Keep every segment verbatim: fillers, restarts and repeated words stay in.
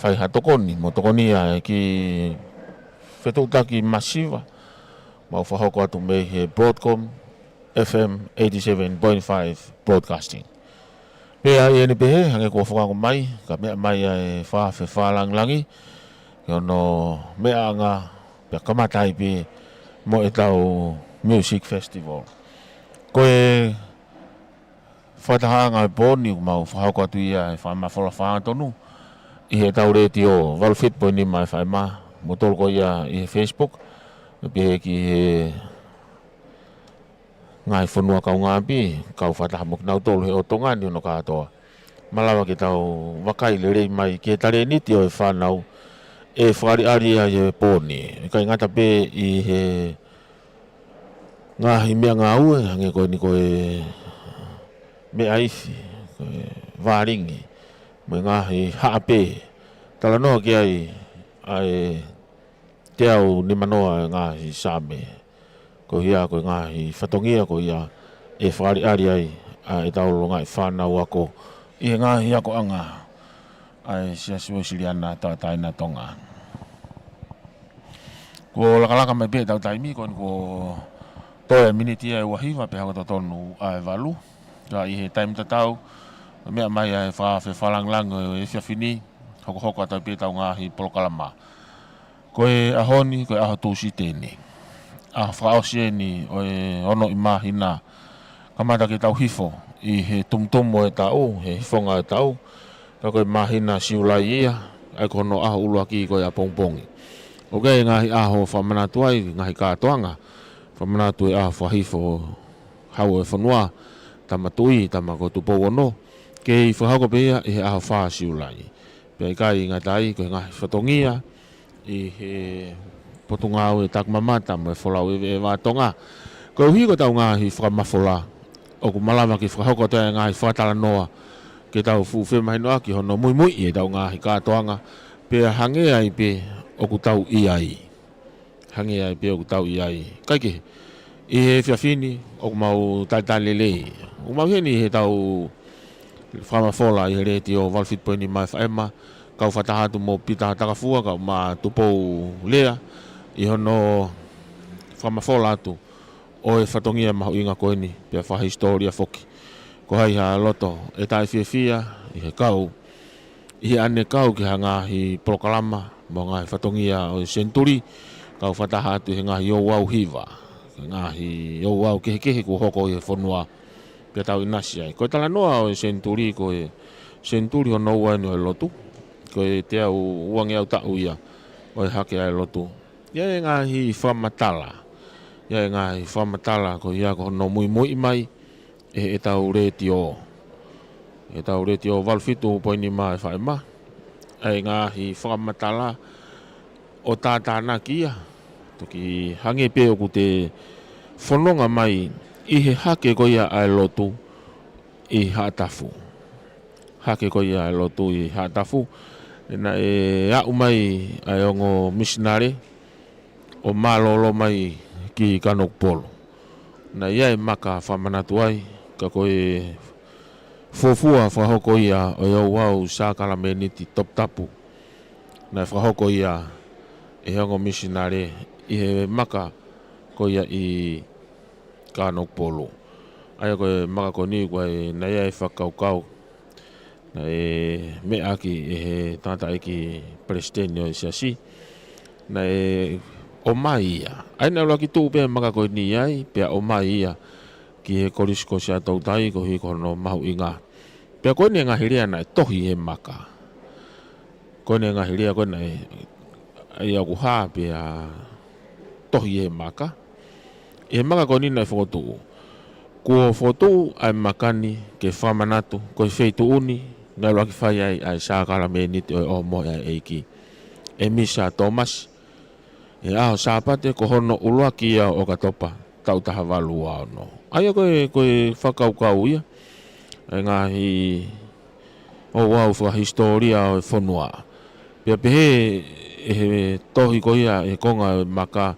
fai ha tokoni, mo tokoni ia ki fetuʻutaki masiva, mau fakahoko atu mei he Broadcom F M eighty-seven point five Broadcasting. Pea ʻi heʻene pehē, hangē ko e fakaongo mai, ka meʻa mai ʻa e Fakaafe Fakalangilangi, ki hono meʻaʻanga, pea kamata ai pē mo ʻetau Music Festival. Ko e fakatahaʻanga ʻo e pō ni ʻoku mau fakahoko atu ia ʻi he fakamafola fāngatonu ʻi heʻetau letiō valu fitu poini nima F M, mo tolu ko ia ʻi he Facebook, pea pehē ki he ngaahi fonua kaungāʻapi, kau fakataha mo kinautolu he ʻo Tonga ni hono kātoa. Malava ke tau vakai lelei mai ki he talēniti ʻo e fānau ʻe fakaʻaliʻali ai he pō ni. ʻIkai ngata pē ʻi he ngaahi meʻangāue, hangē ko eni ko e meʻa ifi, ko e vālingi, mo e ngaahi haʻape. Talanoa ki ai ʻa e teau nimanoa ʻo e ngaahi Saame. Ko ia ko e ngaahi fatongia ko ia ʻe fakaʻaliʻali ai ʻa ʻetau longaʻi fānau ako ʻi he ngaahi akoʻanga ʻa e Siasi Uēsiliana Tauʻatāina Tonga. Kuo lakalaka mai pē ʻetau taimi, ko eni kuo toe miniti ia ʻe uahiva pea hoko totonu ʻa e valu. Ka ʻi he taimi tatau, meʻa mai ʻa e Fakaafe Fakalangilangi ʻo e efiafi ni, hokohoko atu ai pē ʻetau ngaahi polokalama. Ko e ʻaho ni, ko e ʻaho Tūsite eni. ʻAho fakaʻosi eni ʻo e ono ʻi māhina. Kamata ke tau hifo ʻi he tumutumu ʻo e taʻu, he hifonga ʻo e taʻu. Ka ko e māhina Siulai ia, ʻa ia ko hono ʻaho ʻuluaki ko e ʻapongipongi. ʻOku ʻi ai e ngaahi ʻaho fakamanatu ai, ngaahi kātoanga. Fakamanatu e ʻaho fakahifo hau ʻo e fonua, Tama Tuʻi, tama ko Tupou Ono. Kei fakahoko pē ia ʻi he ʻaho fā Siulai. Pea ʻikai ngata ai, ko e ngaahi fatongia ʻi he Potungāue Takimamata mo e Folau ʻEveʻeva ʻa Tonga. Koeʻuhi ko ʻetau ngaahi fakamafola, ʻoku malava ke fakahoko atu e ngaahi fakatalanoa, ke tau fuʻu femahinoʻaki hono muimuiʻi ʻetau ngaahi kātoanga, pea hangē ai pē ʻoku tau ʻi ai. Hangē ai pē ʻoku tau ʻi ai. Kae kehe, ʻi he efiafi ni, ʻoku mau talitali lelei. ʻOku mau ʻi heni heʻetau fakamafola ʻi he letiō valu fitu poini nima F M, kau fakataha atu mo Pita Takafua, kau mo Tupou Lea, ʻi hono fakamafola atu ʻo e fatongia mahuʻinga ko eni, pea fakahisitōlia foki. Ko hai ha loto ʻe taʻefiefia ʻi he kau, ʻi heʻene kau ki ha ngaahi polokalama mo e ngaahi fatongia ʻo e senituli, kau fakataha atu ʻi he ngaahi ouau hiva, ngaahi ouau kehekehe kuo hoko ʻi he fonua, pea tau ʻinasi ai. Ko e talanoa ʻo e senituli, ko e senituli hono ua eni ʻo e lotu, ko e teau uangeau taʻu ia ʻo e hake ʻa e lotu. ʻI ai e ngaahi fakamatala, ʻi ai e ngaahi fakamatala ko ia ko hono muimuiʻi mai ʻe heʻetau letiō, ʻetau letiō valu fitu poini nima F M, ʻa e ngaahi fakamatala ʻo tātānaki ia. Toki hangē pē ʻoku te fononga mai ʻi he hake ko ia ʻa e lotu ʻi Haʻatafu. Hake ko ia ʻa e lotu ʻi Haʻatafu. Naʻe aʻu mai ʻa e ongo misinale ʻo mālōlō mai ki Kanokupolu. Naʻe ʻi ai e maka fakamanatu ai, ka ko e fuofua fakahoko ia ʻo e ouau sākalameniti toputapu. Naʻe fakahoko ia ʻe he ongo misinale ʻi he maka ko ia ʻi Kanokupolu. ʻA ia ko e maka ko eni ko e naʻe ʻi ai e fakakaukau, naʻe meʻa ʻaki ʻe he tangataʻeiki palesiteni ʻo e siasi, naʻe ʻomai ia. ʻA ia naʻe ʻuluaki tuʻu pē maka ko eni ai, pea ʻomai ia ki he Kolisi ko Siaʻatoutai koeʻuhi ko hono mahuʻinga. Pea ko eni e ngaahi lea naʻe tohi he maka. Ko eni e ngaahi lea ko ē naʻe, ʻa ia ʻoku hā pea tohi he maka. ʻI he maka ko eni naʻe fokotuʻu. Kuo fokotuʻu ʻa e maka ni ke fakamanatu, ko e feituʻu ni naʻe ʻuluaki fai ai ʻa e sākalameniti ʻo e ʻOhomohe ʻa e ʻEiki, ʻe Misa Tōmasi, he ʻaho Sāpate ko hono ʻuluaki ia ʻo ʻOkatopa, taʻu taha valu ua ono. ʻA ia ko e, ko e fakakaukau ia, ʻa e ngaahi ouau fakahisitōlia ʻo e fonua. Pea pehē ʻe he tohi ko ia ʻi he konga ʻo e maka,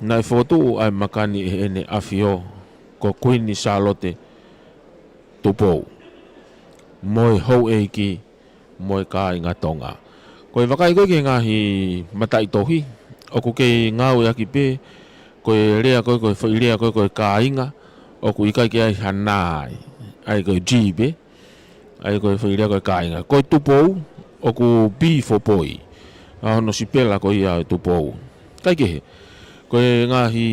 naʻe fokotuʻu ʻa e maka ni ʻe Heʻene ʻAfio ko Kuini Sālote Tupou, mo e houʻeiki mo e kāinga Tonga. Ko e vakai ko ē ki he ngaahi mataʻitohi, ʻoku kei ngāueʻaki pē, ko e lea ko ē, ko e foʻi lea ko ē, ko e kāinga, ʻoku ʻikai ke ʻi ai ha N ai, ʻa ia ko e G pē, ʻa ia ko e foʻi lea ko e kāinga. Ko e Tupou, ʻoku B for boy. ʻA hono sipela ko ia ʻo e Tupou. Kae kehe, ko e ngaahi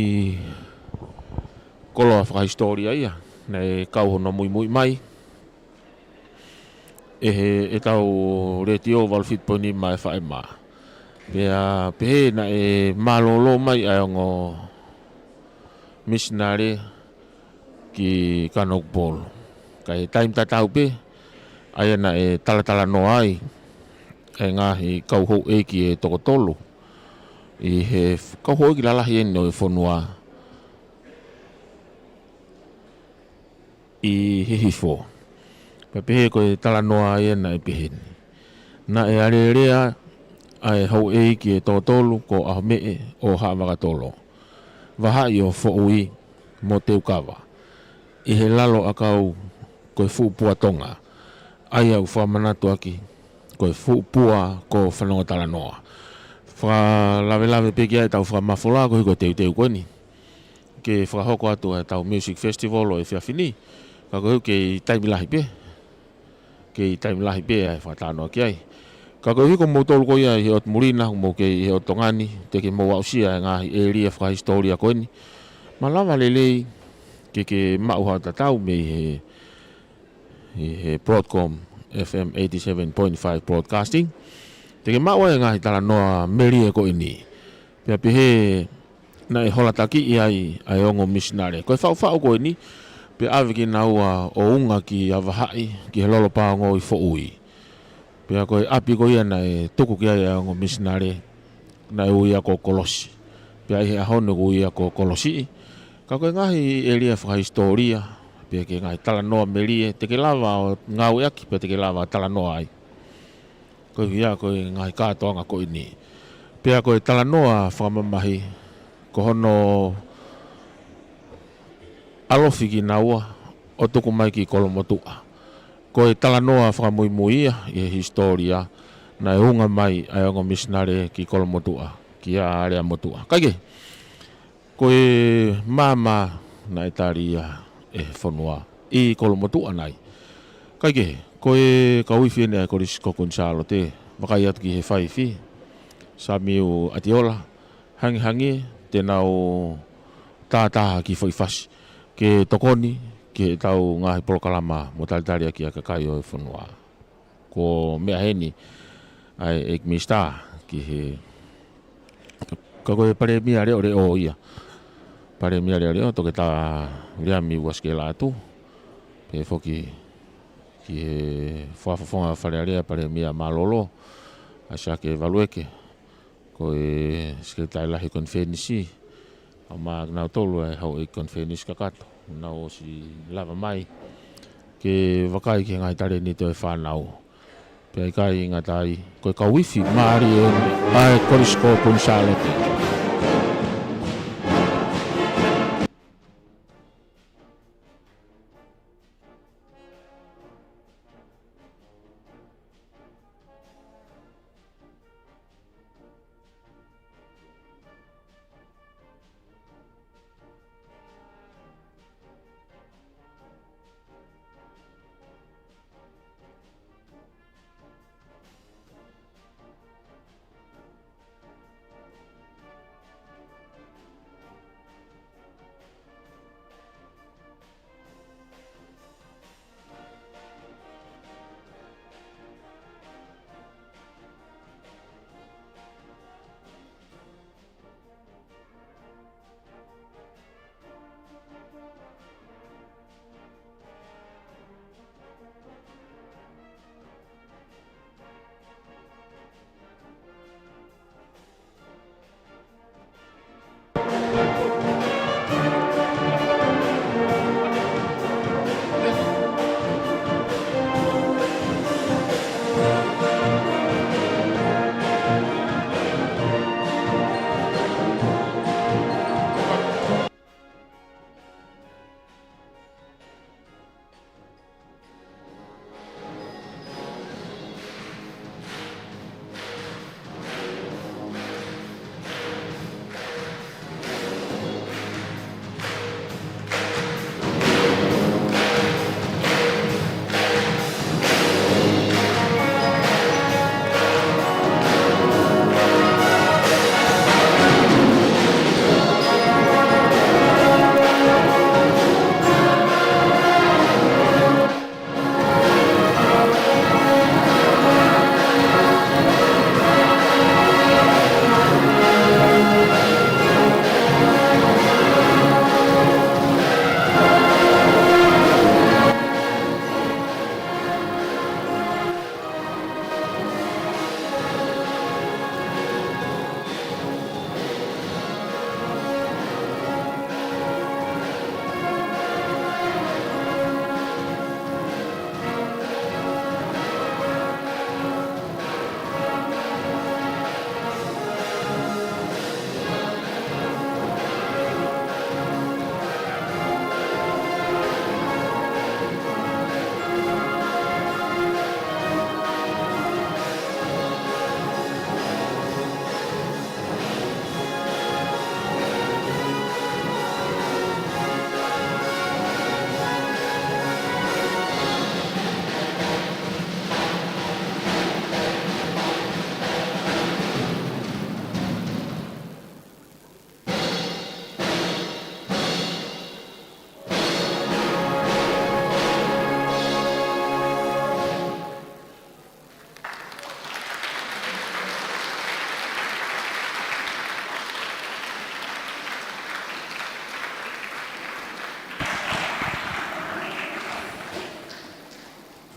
koloa fakahisitōlia ia, naʻe kau hono muimui mai ʻe he, ʻetau letiō valu fitu poini nima F M. Pea pehē naʻe mālōlō mai ʻa e ongo misinale ki Kanokupolu. Ka ʻi he taimi tatau pē, ʻa ia naʻe talatalanoa ai ʻa e ngaahi kau houʻeiki ʻe toko tolu ʻi he f-, kau houʻeiki lalahi eni ʻo e fonua ʻi Hihifo. Pea pehē ko e talanoa ia naʻe pehē ni. Naʻe alēlea ʻa e houʻeiki ʻe toko tolu ko ʻAhomeʻe ʻo Haʻavakatolo, Vahaʻi ʻo Foʻui mo Teukava, ʻi he lalo ʻakau ko e fuʻu pua Tonga, ʻa ia ʻoku fakamanatu ʻaki ko e fuʻu pua ko Fanongotalanoa. Fakalavelave pē ki ai ʻetau fakamafola koeʻuhi ko e teuteu ko eni ke fakahoko atu ʻetau music festival ʻo e efiafi ni. Ka koeʻuhi kei taimi lahi pē, kei taimi lahi pē ʻa e fakatalanoa ki ai. Ka koeʻuhi ko moutolu ko ia ʻi he ʻotu muli na, mou kei ʻi he ʻotu Tonga ni, te ke mou aʻusia e ngaahi ʻēlia fakahisitōlia ko eni. Malava lelei ke ke maʻu haʻo tatau mei he, ʻi he Broadcom F M eighty-seven point five Broadcasting. Te ke maʻu ai e ngaahi talanoa melie ko eni. Pea pehē naʻe holatakiʻi ai ʻa e ongo misinale. Ko e faʻufaʻu ko eni, pea ʻave kinaua ʻo unga kia Vahaʻi, ki he lolo paongo ʻi Foʻui. Pea ko e ʻapi ko ia naʻe tuku ki ai ʻa e ongo misinale, naʻe ui ia ko Kolosi. Pea ʻi he ʻaho ni ʻoku ui ia ko Kolosiʻi. Ka ko e ngaahi ʻēlia fakahisitōlia, pea ki he ngaahi talanoa melie, te ke lava ʻo ngāueʻaki, pea te ke lava ʻo talanoa ai. Ko ia ko e ngaahi kātoanga ko eni. Pea ko e talanoa fakamamahi, ko hono ʻalofi kinaua ʻo tuku mai ki Kolomotuʻa. Ko e talanoa fakamuimui ia ʻi he hisitōlia, naʻe unga mai ʻa e ongo misinale ki Kolomotuʻa, kia Aleamotuʻa. Kae kehe, ko e maama naʻe tali ia ʻe he fonua ʻi Kolomotuʻa nai. Kae kehe, ko e kau ifi eni ʻa e Kolisi ko Kuini Sālote, vakai atu ki he faifi, Samiu ʻAtiola, hangehangē te nau tātāha ki foʻi fasi ke tokoni ki heʻetau ngaahi polokalama mo talitali ʻaki ʻa e kakai ʻo e fonua. Ko meʻa heni ʻa e ʻEiki Minisitā ki he, ka ko e Palēmia leʻoleʻo ia. Palēmia leʻoleʻo, Toketā Viliami Uasikela Atu. Pehē foki ki he fakafofonga Fale Alea, Palēmia mālōlō, ʻAisake Valueke, ko e Sekelitali Lahi Konifelenisi, ʻa ia mo kinautolu ʻa e houʻeiki konifelenisi kakato, nau ʻosi lava mai ke vakai ki he ngaahi talēniti ʻo e fānau. Pea ʻikai ngata ai, ko e kau ifi mālie eni ʻa e Kolisi ko Kuini Sālote.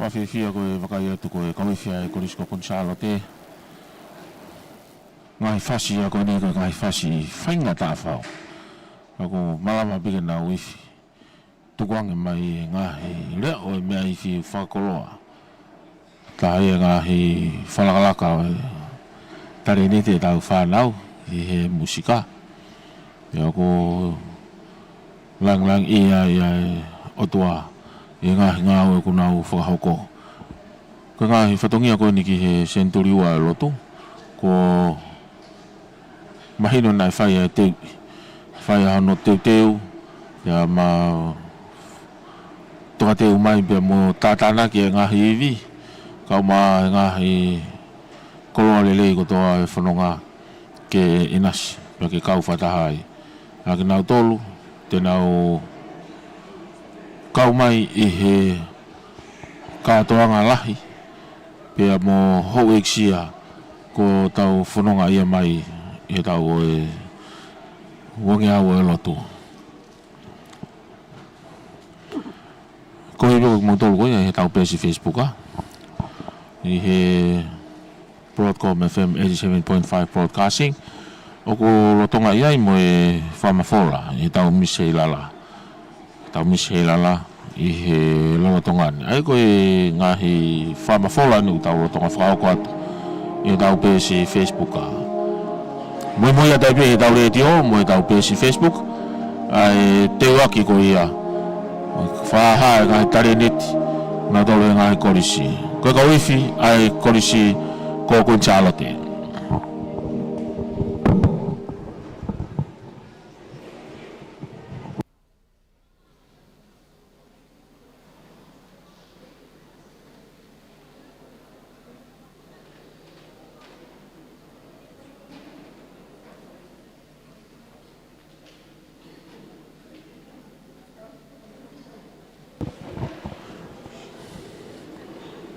Pea fiefia ko e vakai atu ko e kau ifi ʻa e Kolisi ko Kuini Sālote. Ngaahi fasi ia ko eni ko e ngaahi fasi faingataʻa fau. Ka ʻoku malava pē ke nau ifi. Tukuange mai e ngaahi leʻo ʻo e meʻa ifi fakakoloa. Taha ia e ngaahi fakalakalaka ʻo e talēniti ʻetau fānau ʻi he musika. Pea ʻoku langilangiʻia ʻa e ʻOtua ʻi he ngaahi ngāue ʻoku nau fakahoko. Ko e ngaahi fatongia ko eni ki he senituli ua ʻo e lotu, kuo mahino naʻe fai ʻa e teu, fai ʻa hono teuteu, pea ma tokateu mai pea mo tātānaki e ngaahi ivi, kae ʻumaʻā e ngaahi koloa lelei kotoa ʻo e fononga ke ʻinasi, pea ke kau fakataha ai. ʻA kinautolu te nau kau mai ʻi he kātoanga lahi, pea mo houʻeiki sia kuo tau fononga ia mai ʻi he taʻu ʻo e uangeau ʻo e lotu. Ko e ivi ʻo kimoutolu ko ia ʻi heʻetau peesi Facebook, ʻa, ʻi he Broadcom F M eighty-seven point five Broadcasting. ʻOku lolotonga ʻi ai mo e fakamafola ʻi heʻetau misi ʻi lalo. Tau misi ʻi lalo ʻi he lolotonga ni. ʻA ia ko e ngaahi fakamafola ni ʻoku tau lolotonga fakahoko atu ʻi heʻetau peesi Facebook, ʻa. Muimui atu ai pē heʻetau letiō mo ʻetau peesi Facebook, ʻa e teuaki ko ia. Fakahā e ngaahi talēniti, nautolu e ngaahi kolisi. Ko e kau ifi ʻa e Kolisi ko Kuini Sālote.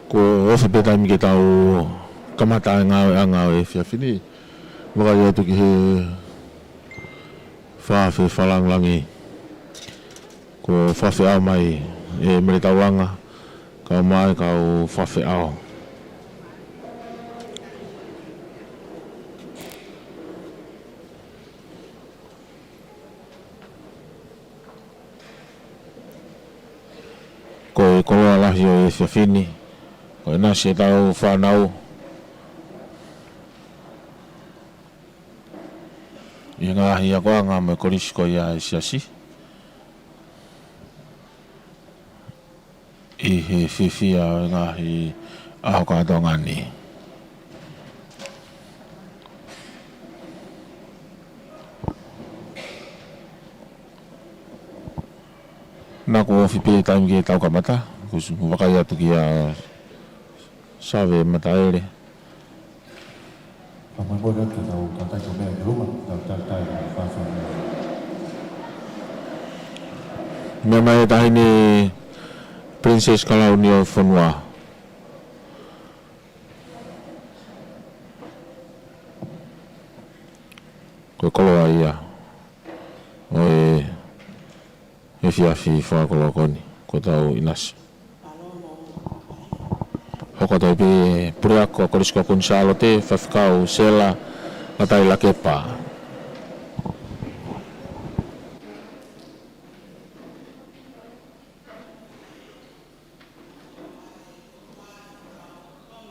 Kuo ofi pē taimi ke tau kamata e ngāueʻanga ʻo e efiafi ni. Vakai atu ki he fakafeʻao lāngilangi. Kuo fakafeʻao mai ʻe Mele Taulanga, kae ʻumaʻā e kau fakafeʻao. Ko e koloa lahi ʻo e efiafi ni, ko e ʻinasi ʻetau fānau ʻi he ngaahi akoʻanga mo e kolisi ko ia ʻa e siasi ʻi he fiefia ʻo e ngaahi ʻaho kātoanga ni. Naʻa kuo ofi pē taimi ke tau kamata, kuo u vakai atu kia Save Mataele. Ka moemoe atu ke tau talitali ki he meʻa ki luma, tau talitali ki he fāfā. Meʻa mai e Taʻahine Princess Kalauni ʻo e fonua. Ko e koloa ia ʻo e efiafi fakakoloa ko eni, ko ʻetau ʻinasi. Hoko atu ai pē puleako Kolisi ko Kuini Sālote, Faifekau Sela Latai Lakepa.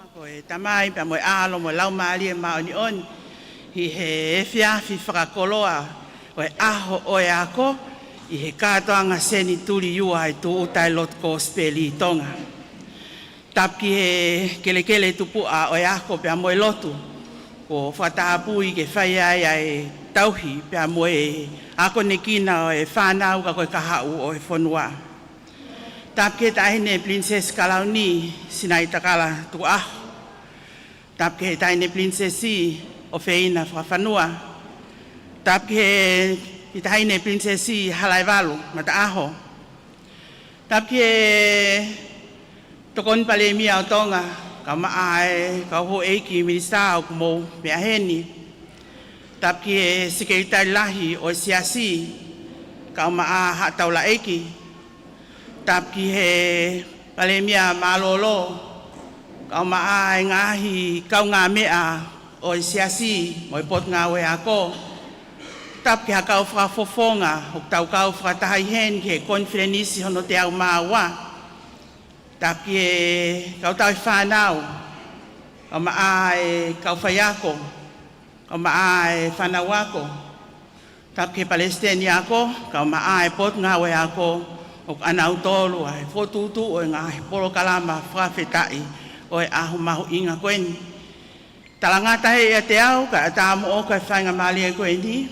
Ko e Tamai pea mo e ʻAlo mo e Laumālie Māʻoniʻoni, ʻi he efiafi fakakoloa ʻo e ʻaho ʻo e ako, ʻi he kātoanga senituli ua ʻa e tūʻuta ʻa e lotu Kosipeli ʻi Tonga. Tapu ki he kelekele tupuʻa ʻo e ako pea mo e lotu, kuo fakatapui ke fai ai ʻa e tauhi pea mo e akonekina ʻo e fānau ka ko e kahaʻu ʻo e fonua. Tapu ki he Taʻahine Princess Kalauni Sinaitakala Tukuʻaho. Tapu ki he Taʻahine Princess ʻOfeina Fakafanua. Tapu ki he, ki he Taʻahine Princess Halaevalu Mataʻaho. Tapu ki he Tokoni Palēmia ʻo Tonga, kae ʻumaʻā e kau houʻeiki minisitā ʻoku mou meʻa heni. Tapu ki he Sekelitali Lahi ʻo e Siasi, kae ʻumaʻā haʻa taulaʻeiki. Tapu ki he Palēmia mālōlō, kae ʻumaʻā e ngaahi kaungāmeʻa ʻo e Siasi mo e Potungāue Ako. Tapu ki he kau fakafofonga ʻoku tau kau fakataha heni ki he konifelenisi hono teau mā ua. Tapu ki he kau tauhi fānau, kae ʻumaʻā e kau faiako, kae ʻumaʻā e fānau ako. Tapu ki he palesiteni ako, kae ʻumaʻā e Potungāue Ako, ʻoku ʻanautolu ʻa e fokotuʻutuʻu ʻo e ngaahi polokalama fakafetaʻi ʻo e ʻaho mahuʻinga ko eni. Talangata ʻe ʻiate au, kae ʻatā moʻoku e faingamālie ko eni,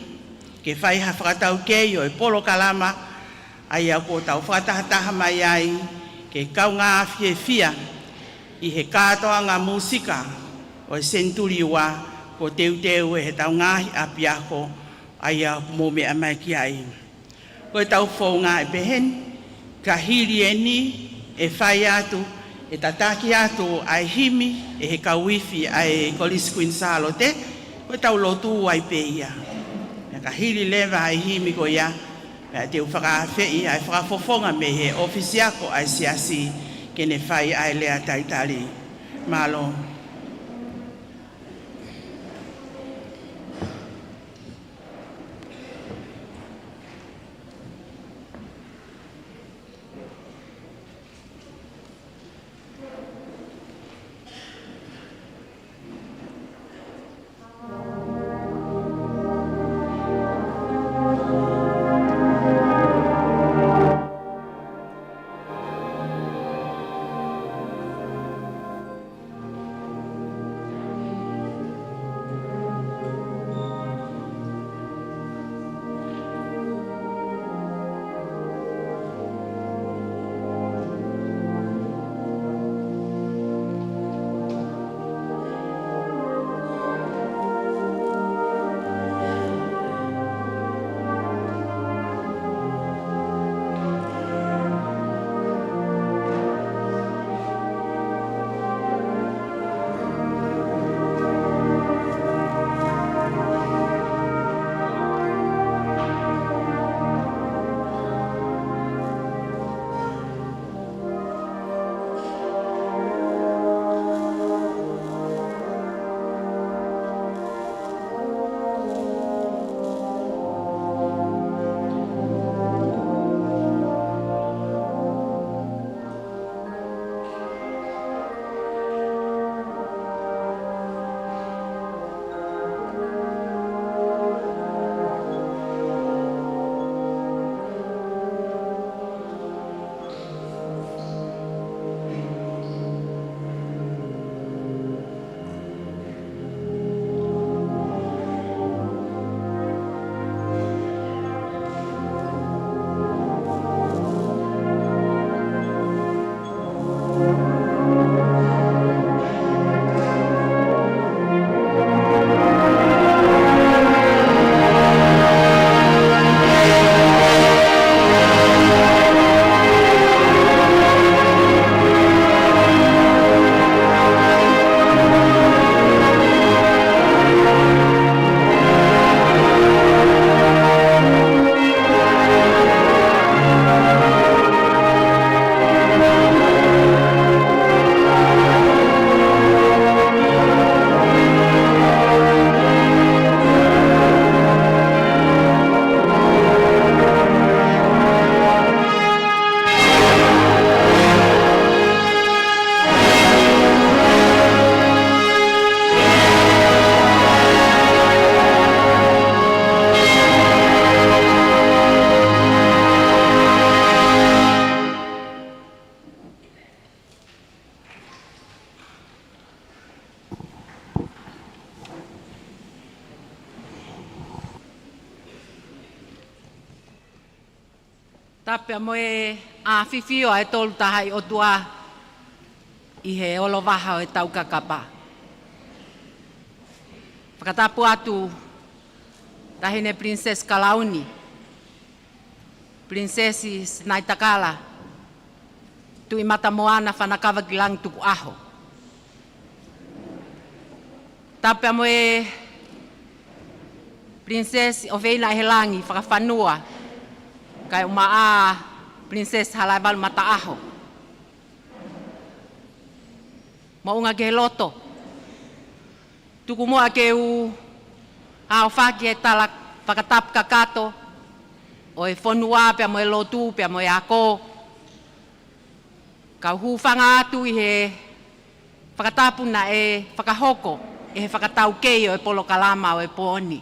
ke fai ha fakataukei ʻo e polokalama, ʻa ia kuo tau fakatahataha mai ai, ke kaungā fiefia ʻi he kātoanga mūsika ʻo e senituli ua, kuo teuteu ʻe heʻetau ngaahi ʻapiako, ʻa ia ʻoku mou meʻa mai ki ai. Ko ʻetau founga ʻe pehē ni, ka hili eni ʻe fai atu, ʻe tataki atu ʻa e himi ʻe he kau ifi ʻa e Kolisi Kuini Sālote, ko ʻetau lotu ai pē ia. Ka hili leva ʻa e himi ko ia, pea te u fakaafeʻi ʻa e fakafofonga mei he ʻōfisi ako ʻa e Siasi ke ne fai ʻa e lea talitali. Mālō. Tapu pea mo e ʻafifio ʻa e Tolu Tahaʻi ʻOtua ʻi he olovaha ʻo e taukakapa. Fakatapu atu Taʻahine Pilinisesi Kalauni, Pilinisesi Sinaitakala, Tuʻi Matamoana Fanakavakilangi Tukuʻaho. Tapu pea mo e Pilinisesi ʻOfeina ʻi he Langi Fakafanua, kae ʻumaʻā Pilinisesi Halaevalu Mataʻaho. Moʻunga ki he loto. Tuku muʻa ke u ʻaofaki e tala fakatapu kakato ʻo e fonua pea mo e lotu pea mo e ako. Kau hūfanga atu ʻi he fakatapu naʻe fakahoko ʻe he fakataukei ʻo e polokalama ʻo e pō ni.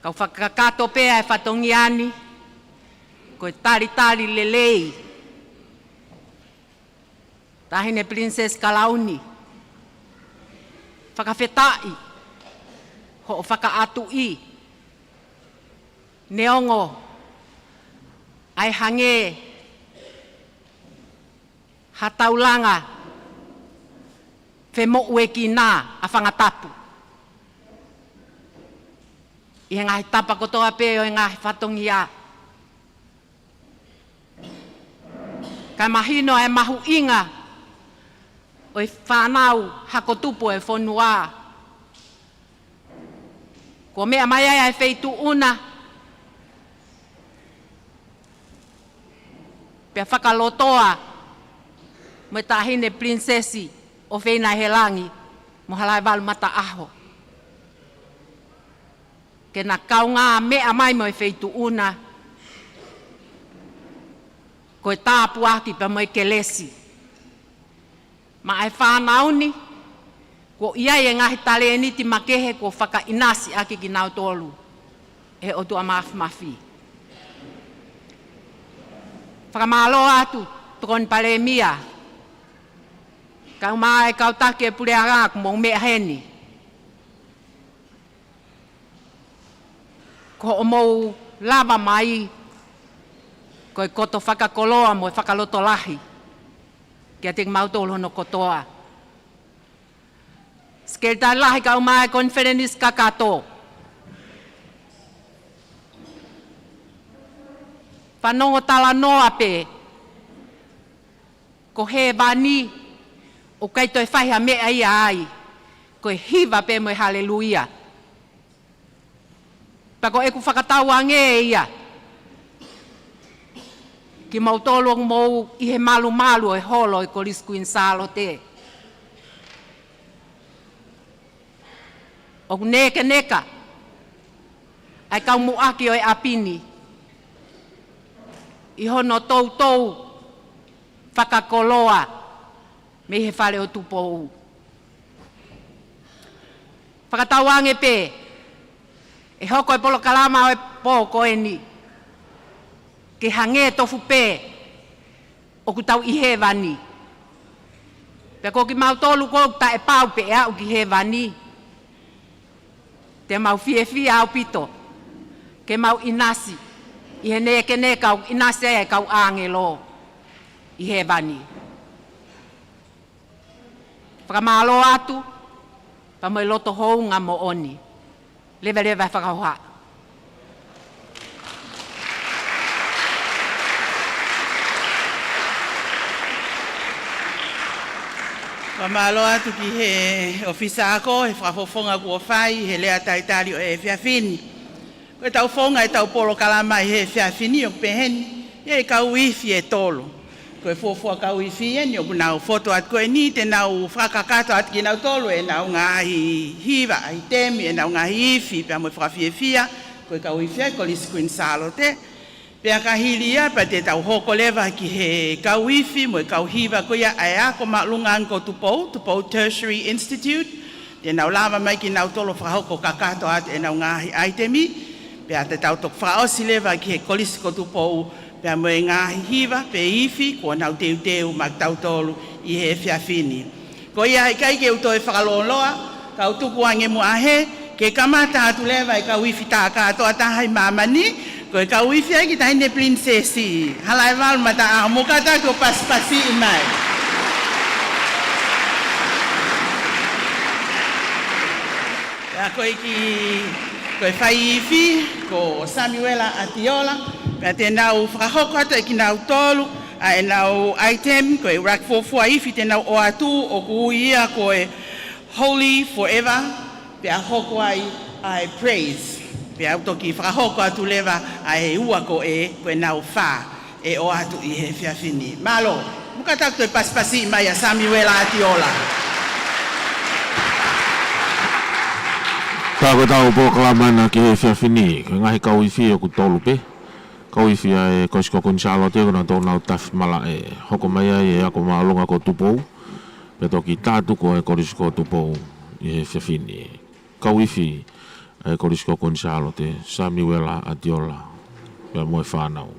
Kau fakakakato pē ʻa e fatongia ni, ko e talitali lelei Taʻahine Pilinisesi Kalauni, fakafetaʻi hoʻo fakaʻatuʻi, neongo ʻa e hangē ha taulanga femoʻuekina ʻa Fangatapu ʻi he ngaahi tapa kotoa pē ʻo e ngaahi fatongia. Kae mahino ʻa e mahuʻinga ʻo e fānau hako tupu ʻo e fonua. Kuo meʻa mai ai ʻa e Feituʻuna pea fakalotoa mo e Taʻahine Pilinisesi ʻOfeina ʻi he Langi mo Halaevalu Mataʻaho, ke na kaungā meʻa mai mo e Feituʻuna ko e tāpuaki pea mo e kelesi. Maʻa e fānau ni, kuo ʻi ai e ngaahi talēniti makehe kuo fakaʻinasi ʻaki kinautolu ʻe he ʻOtua Māfimafi. Fakamālō atu, Tokoni Palēmia, kae ʻumaʻā e kau taki e puleʻanga kuo mou meʻa heni. Ko hoʻomou lava mai, ko e koto fakakoloa mo e fakalotolahi kiate kimautolu hono kotoa. Sekelitali Lahi kae ʻumaʻā e konifelenisi kakato. Fanongo talanoa pē, ko hēvani ʻoku ʻikai toe fai ha meʻa ia ai, ko e hiva pē mo e haleluia. Pea ko ʻeku fakatauange ia, kimoutolu ʻoku mou ʻi he malumalu ʻo e holo ʻo e Kolisi Kuini Sālote, ʻoku nekeneka ʻa e kau muʻaki ʻo e ʻapi ni ʻi hono toutou fakakoloa mei he Fale ʻo Tupou. Fakatauange pē ʻe hoko e polokalama ʻo e pō ko eni ke hangē tofu pē ʻoku tau ʻi hēvani. Pea ko kimautolu ʻoku taʻepau pē ʻe aʻu ki hēvani, te mau fiefia ʻaupito ke mau ʻinasi ʻi he nekeneka ʻoku ʻinasi ai e kau ʻāngelo ʻi hēvani. Fakamālō atu, pea mo e loto hounga moʻoni. Leveleva e fakahoha. Fakamālō atu ki he ʻōfisa ako he fakafofonga kuo fai he lea talitali ʻo e efiafi ni. Ko ʻetau founga ʻetau polokalama ʻi he efiafi ni ʻoku peheni, ʻi he kau ifi ʻe tolu. Ko e fuofua kau ifi eni ʻoku nau fotu atu ko eni, te nau fakakakato atu kinautolu ʻenau ngaahi hiva, ʻaitemi, ʻenau ngaahi ifi, pea mo e fakafiefia, ko e kau ifi ʻa e Kolisi Kuini Sālote. Pea ka hili ia, pea te tau hoko leva ki he kau ifi mo e kau hiva ko ia ʻa e ako māʻolunga ange ko Tupou, Tupou Tertiary Institute, te nau lava mai kinautolu ʻo fakahoko kakato atu ʻenau ngaahi ʻaitemi, pea te tau toki fakaʻosi leva ki he Kolisi ko Tupou, pea mo e ngaahi hiva, pe ifi, kuo nau teuteu maʻa kitautolu ʻi he efiafi ni. Ko ia ʻikai ke u toe fakalōloa, kau tuku ange muʻa hē, ke kamata atu leva e kau ifi tā kātoa taha ʻi māmani, ko e kau ifi ʻa e Taʻahine Pilinisesi Halaevalu Mataʻaho, mou kātaki ʻo pasipasiʻi mai. Pea ko e kiʻi, ko e fai ifi, ko Samuela ʻAtiola, pea te nau fakahoko atu ʻe kinautolu ʻa ʻenau ʻaitemi, ko e ʻuluaki fuofua ifi te nau ʻoatu, ʻoku ui ia ko e Holy Forever, pea hoko ai ʻa e Praise. Pea u toki fakahoko atu leva ʻa e ua ko ē, ko ʻenau fā ʻe ʻoatu ʻi he efiafi ni. Mālō. Mou Kātaki toe pasipasi mai ʻa Samiuela ʻAtiola. Tā ko ʻetau polokalama ena ki he efiafi ni, ko e ngaahi kau ifi ʻoku tolu pē. Kau ifi ʻa e Kolisi ko Kuini Sālote, ko nautolu nau tafi malaʻe. Hoko mai ai e ako māʻolunga ko Tupou, pea toki tā tuku ʻa e Kolisi ko Tupou ʻi he efiafi ni. Kau ifi ʻa e Kolisi ko Kuini Sālote, Samiuela ʻAtiola, pea mo e fānau.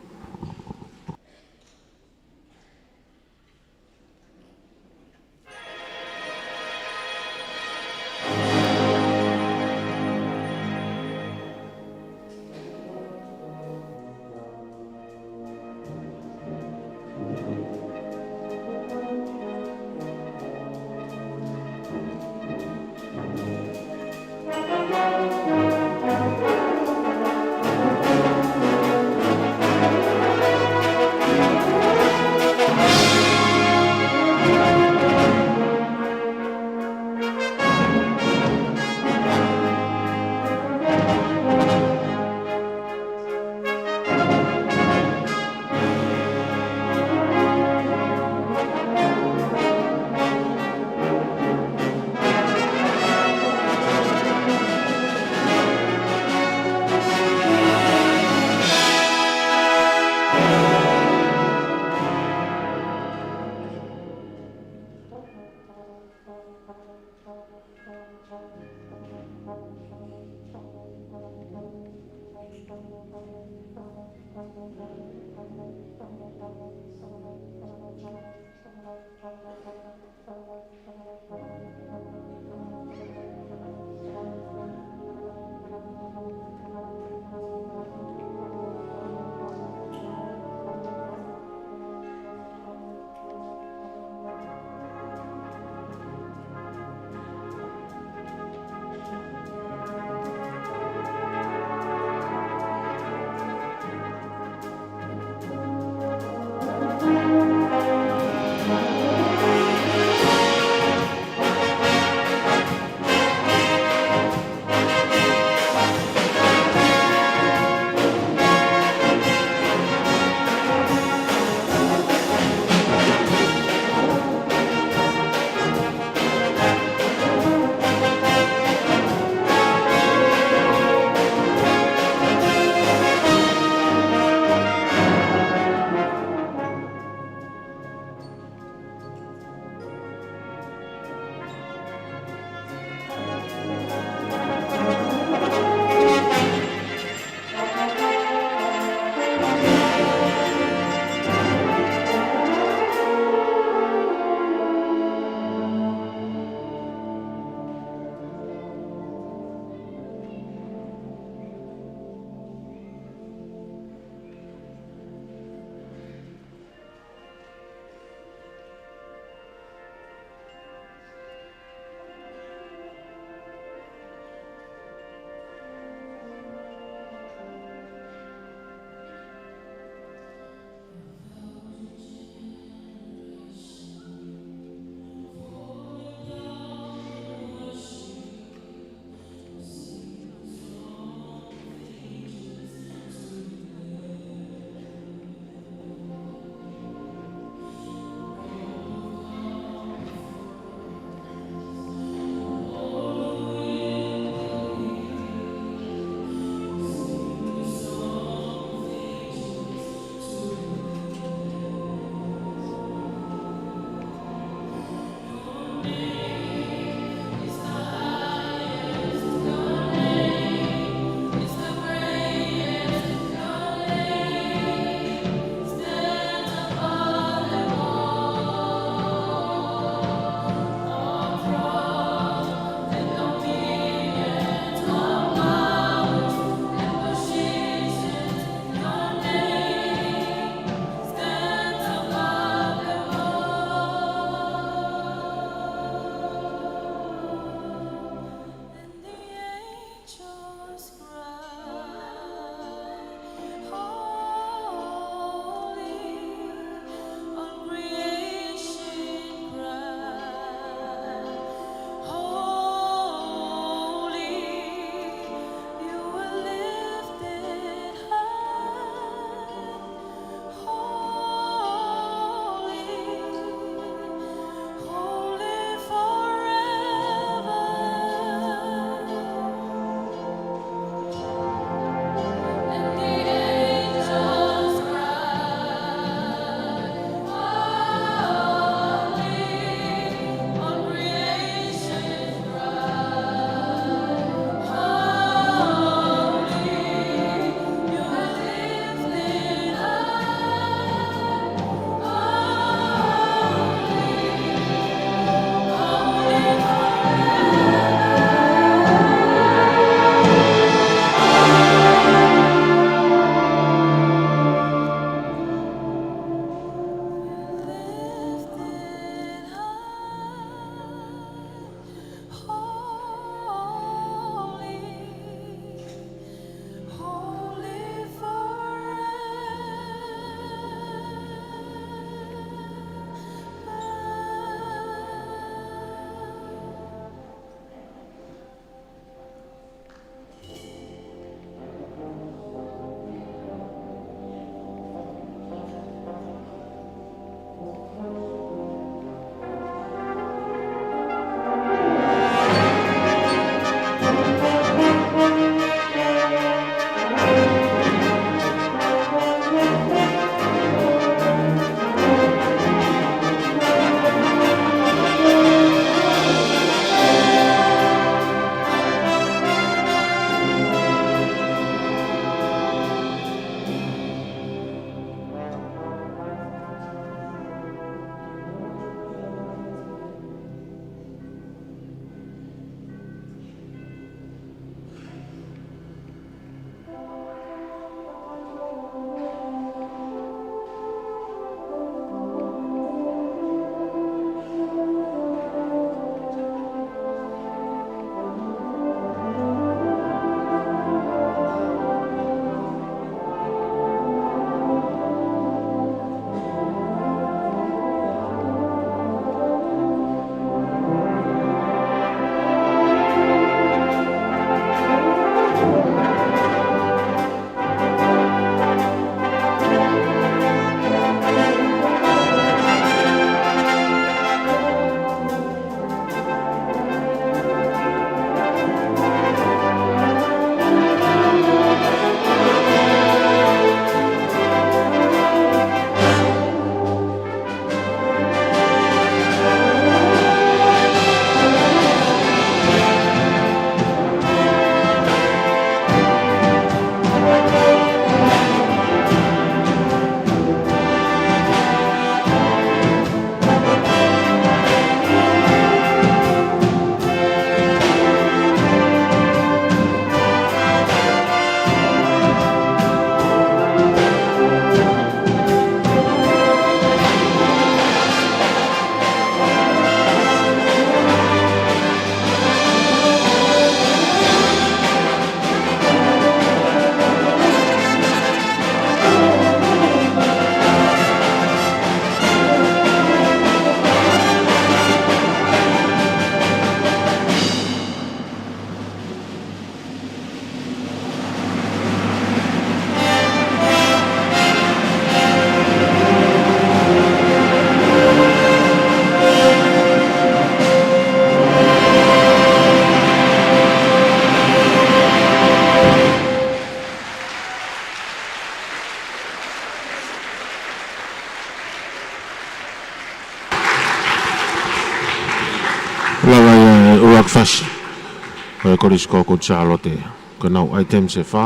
ʻo e Kolisi ko Kuini Sālote, ko ʻenau items ʻe fā,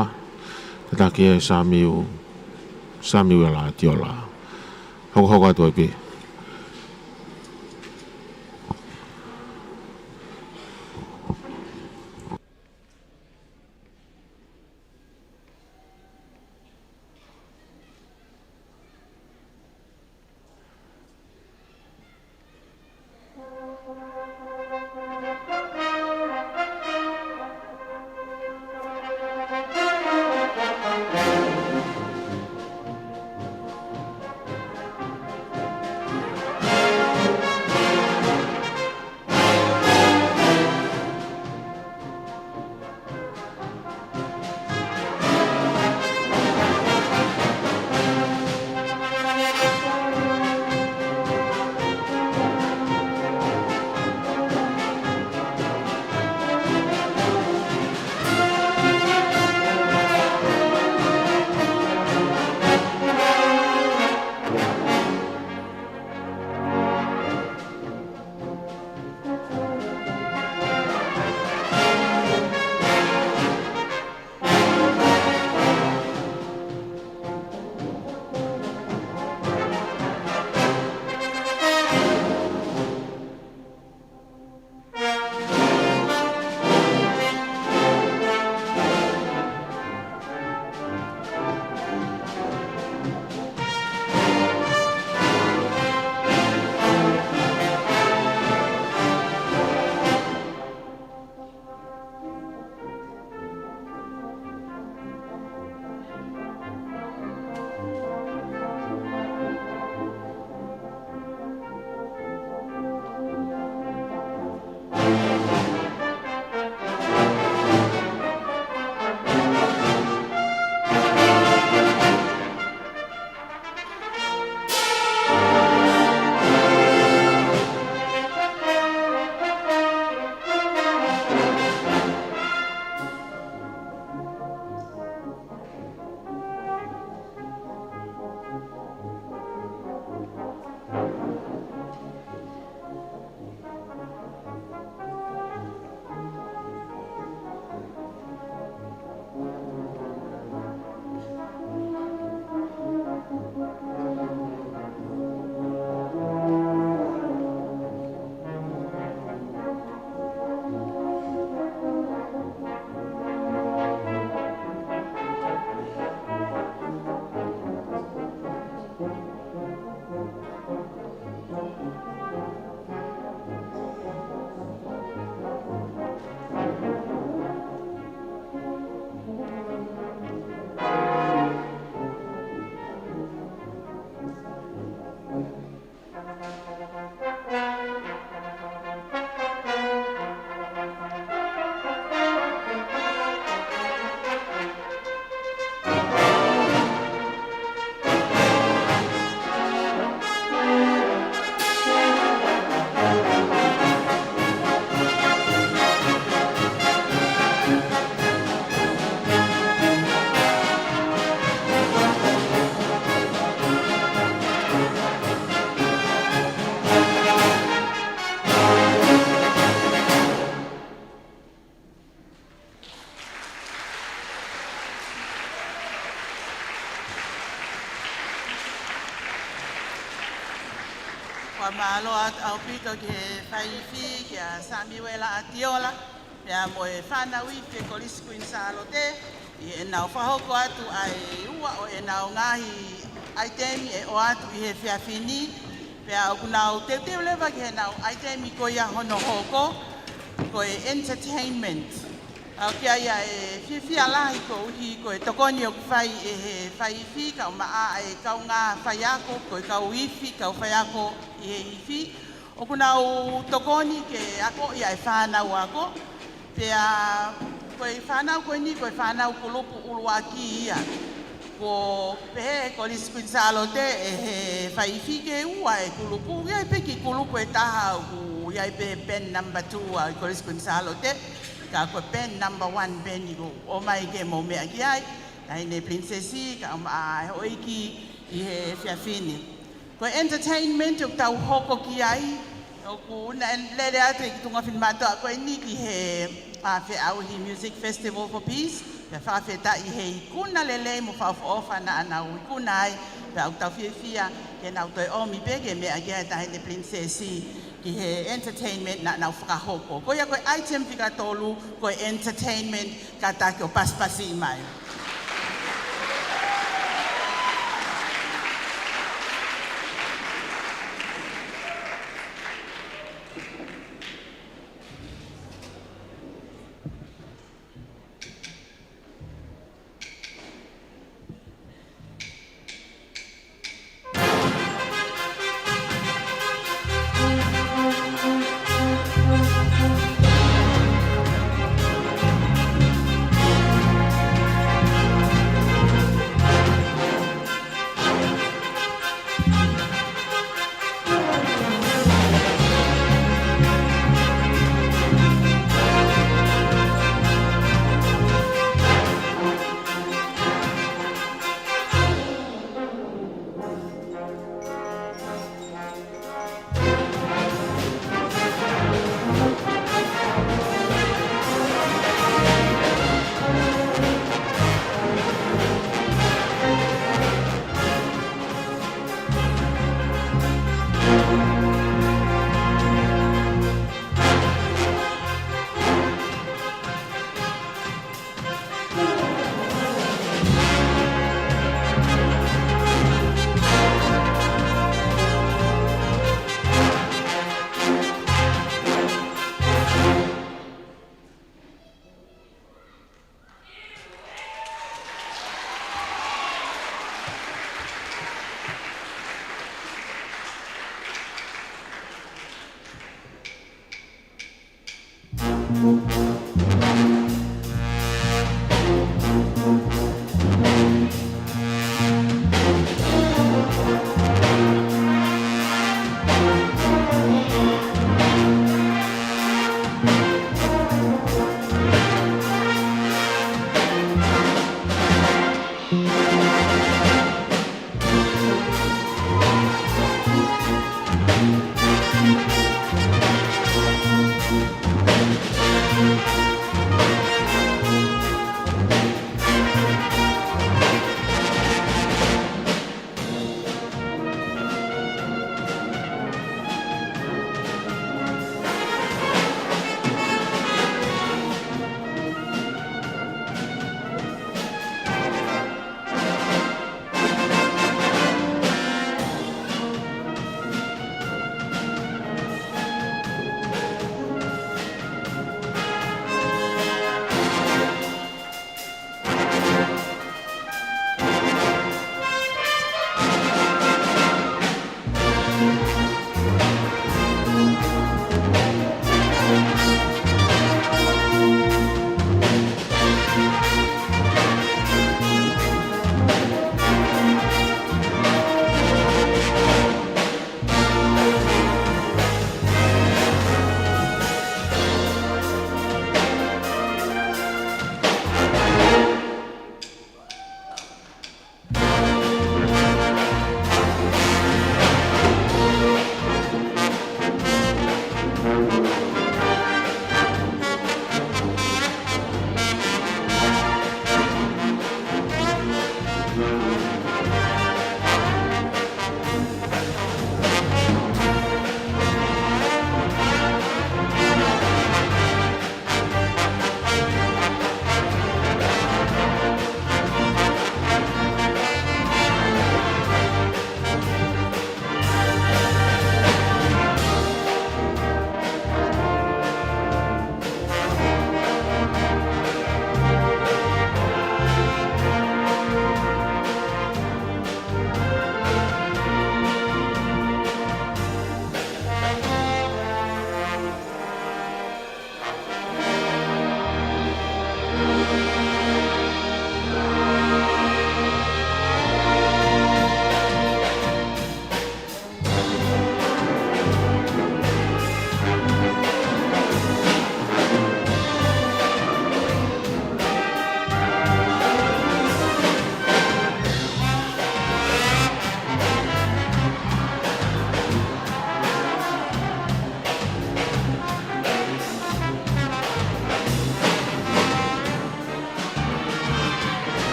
tataki ʻe Samiu, Samiuela Tiola. Hokohoko atu ai pē. Fakamālō atu ʻaupito ki he faiifi, kia Samiuela Tiola, pea mo e fānau ifi ʻo e Kolisi Kuini Sālote, ʻi heʻenau fakahoko atu ʻa e ua ʻo ʻenau ngaahi ʻaitemi ʻe ʻoatu ʻi he efiafi ni, pea ʻoku nau teuteu leva ki heʻenau ʻaitemi ko ia hono hoko, ko e entertainment. ʻOku ʻi ai ʻa e fiefia lahi koeʻuhi ko e tokoni ʻoku fai ʻe he faiifi, kae ʻumaʻā ʻa e kaungā faiako, ko e kau ifi, kau faiako ʻi he ifi. ʻOku nau tokoni ke akoʻi ʻa e fānau ako. Pea ko e fānau ko eni, ko e fānau kulupu ʻuluaki ia. Kuo pehē ʻe he Kolisi Kuini Sālote ʻe he faiifi ke ua e kulupu, ʻoku ʻi ai pē kiʻi kulupu ʻe taha ʻoku ʻi ai pē band number two ʻa e Kolisi Kuini Sālote, ka ko e band number one pē eni ʻoku ʻomai ke mou meʻa ki ai, Taʻahine Pilinisesi, kae ʻumaʻā e houʻeiki ʻi he efiafi ni. Ko e entertainment ʻoku tau hoko ki ai, ʻoku na lele atu e kiʻi tuʻunga finemātuʻa ko eni ki he Fakafetaʻi he Music Festival for Peace, pea fakafetaʻi he ikuna lelei mo fakaʻofoʻofa naʻa nau ikuna ai, pea ʻoku tau fiefia ke nau toe ʻomi pē ke meʻa ki ai e Taʻahine Pilinisesi ki he entertainment naʻa nau fakahoko. Ko ia ko e item fika tolu, ko e entertainment, kātaki ʻo pasipasi mai.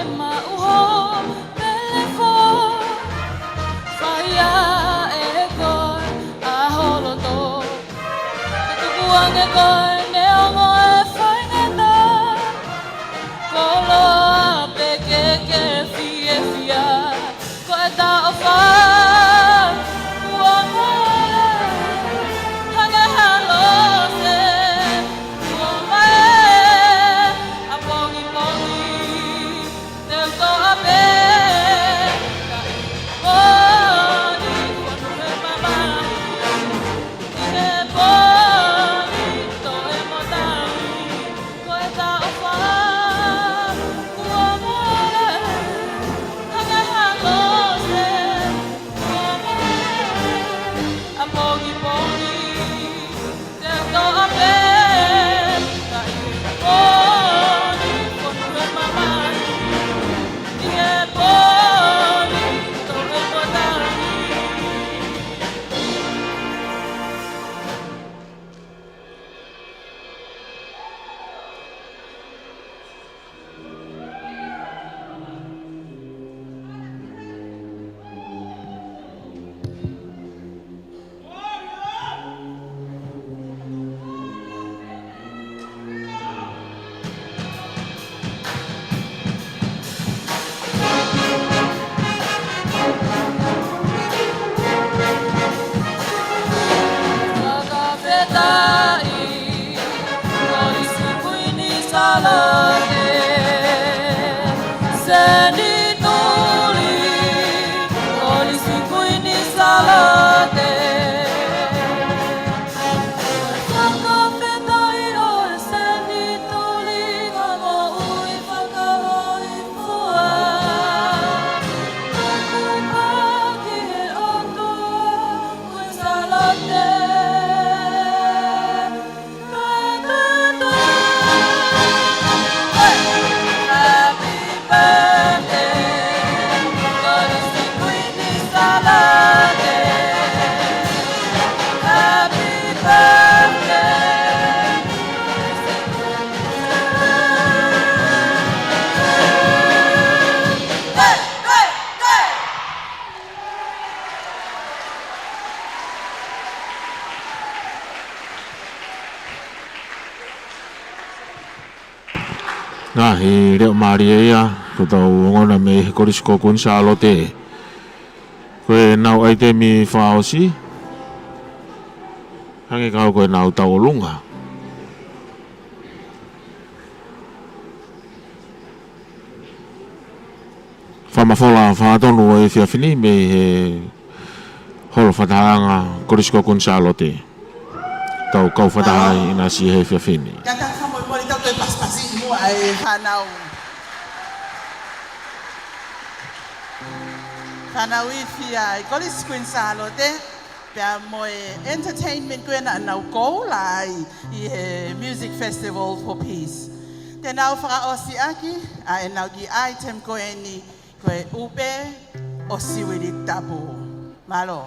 Maʻu ho pelefoa, fai ʻe koe ʻa ho loto. Ke tukuange koe neongo e faingataʻa. Koloa pē ke ke fiefia. Ko e taʻofa kuo mole, hangē ha lose kuo mole, ʻapongipongi te u toʻa pē, ka ʻi he pō ni fonu he mamahi, ʻi he pō ni toe mo tahi. Ko e taʻofa kuo mole, hangē ha lose kuo mole, ʻapongipongi te u toʻa pē, ka ʻi he pō ni fonu he mamahi, ʻi he pō ni toe mo tahi. Fakafetaʻi, Kolisi Kuini Sālote. Senituli, Kolisi Kuini Sālote. Fakafetaʻi ʻo e senituli, ka moʻui fakahoifua. Ka kuipa ki he ʻOtua, Kuini Sālote. Happy birthday, Kolisi Kuini Sālote. Happy birthday. Ngaahi leʻo mālie ia, ko ʻetau ongona mei he Kolisi ko Kuini Sālote. Ko ʻenau ʻaitemi fakaʻosi, hangē kau ko ʻenau tauʻolunga. Fakamafola fakatonu ʻo e efiafi ni mei he holo fakatahaʻanga Kolisi ko Kuini Sālote. Tau kau fakataha ai ʻi he efiafi ni. Ka tau fakamolemole, tau toe pasipasi muʻa e fānau. Fānau ifi ʻa e Kolisi Kuini Sālote, pea mo e entertainment ko ē naʻa nau koula ai ʻi he Music Festival for Peace. Te nau fakaʻosi ʻaki ʻa ʻenau kiʻi item ko eni, ko e ʻUpe ʻo Siuʻilitapu. Mālō.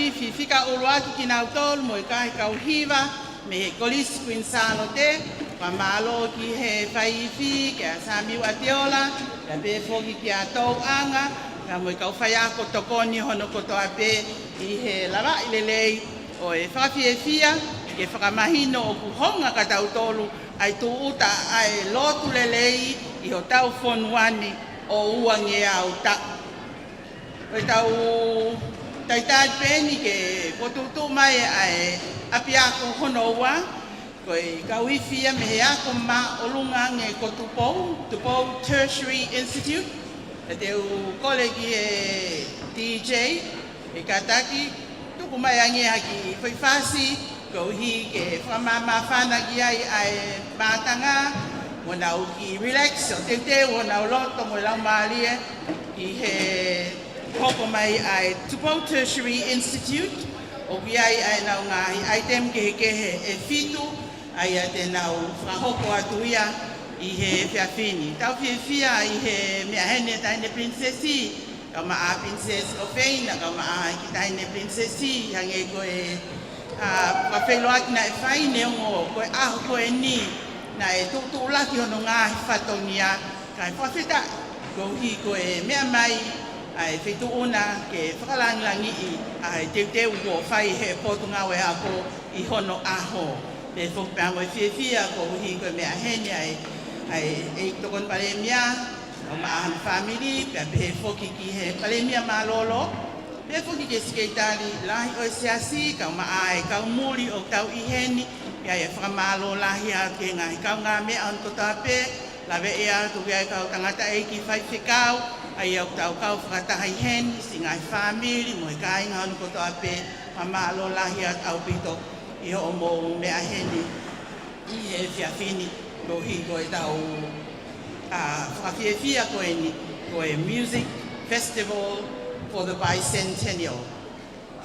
Fifika ʻuluaki kinautolu mo e kakai kau hiva mei he Kolisi Kuini Sālote, fakamālō ki he faiifi, kia Samiu ʻAtiola, pea pehē foki kia Touʻanga, pea mo e kau faiako tokoni hono kotoa pē ʻi he lavaʻi lelei ʻo e fakafiefia, ke fakamahino ʻoku hounga kia tautolu ʻa e tūʻuta ʻa e lotu lelei ʻi hotau fonua ni ʻo uangeau taʻu. Ko ʻetau talitali pē eni ke fokotuʻutuʻu mai ʻa e ʻapiako hono ua, ko e kau ifi ia mei he ako māʻolunga ange ko Tupou, Tupou Tertiary Institute. Pea te u kole ki he D J, ʻe kātaki, tuku mai ange ha kiʻi foʻi fasi, koeʻuhi ke fakamāmāfana ki ai ʻa e mātanga, mo nau kiʻi relax, ʻo teuteu honau loto mo e laumālie, ʻi he hoko mai ʻa e Tupou Tertiary Institute, ʻoku ʻi ai ʻa ʻenau ngaahi item kehekehe ʻe fitu, ʻa ia te nau fakahoko atu ia ʻi he efiafi ni. Tau fiefia ʻi he meʻa heni ʻa e Taʻahine Pilinisesi, kae ʻumaʻā Pilinisesi Kofeina, kae ʻumaʻā ʻEiki Taʻahine Pilinisesi, hangē ko e, ʻa, fakafeʻiloaki naʻe fai neongo ko e ʻaho ko eni, naʻe tuʻutuʻulaki hono ngaahi fatongia, kae fakafetaʻi, koeʻuhi ko e meʻa mai ʻa e Feituʻu na ke fakalāngilangiʻi ʻa e teuteu kuo fai he Potungāue Ako ʻi hono ʻaho. Pea foki pea mo e fiefia koeʻuhi ko e meʻa heni ʻa e, ʻa e, ʻEiki Tokoni Palēmia, kae ʻumaʻā hono fāmili, pea pehē foki ki he Palēmia Mālōlō, pea foki ki he Sekelitali Lahi ʻo e Siasi, kae ʻumaʻā e kau muli ʻoku tau ʻi heni, ʻi ai e fakamālō lahi atu ki he ngaahi kaungāmeʻa hono kotoa pē, laveʻi atu ki ai e kau tangataʻeiki faifekau, ʻa ia ʻoku tau kau fakataha ʻi heni, siʻi ngaahi fāmili, mo e kāinga hono kotoa pē, fakamālō lahi atu ʻaupito ʻi hoʻomou meʻa heni ʻi he efiafi ni, koeʻuhi ko ʻetau, ʻa, fakafiefia ko eni, ko e Music Festival for the Bicentennial.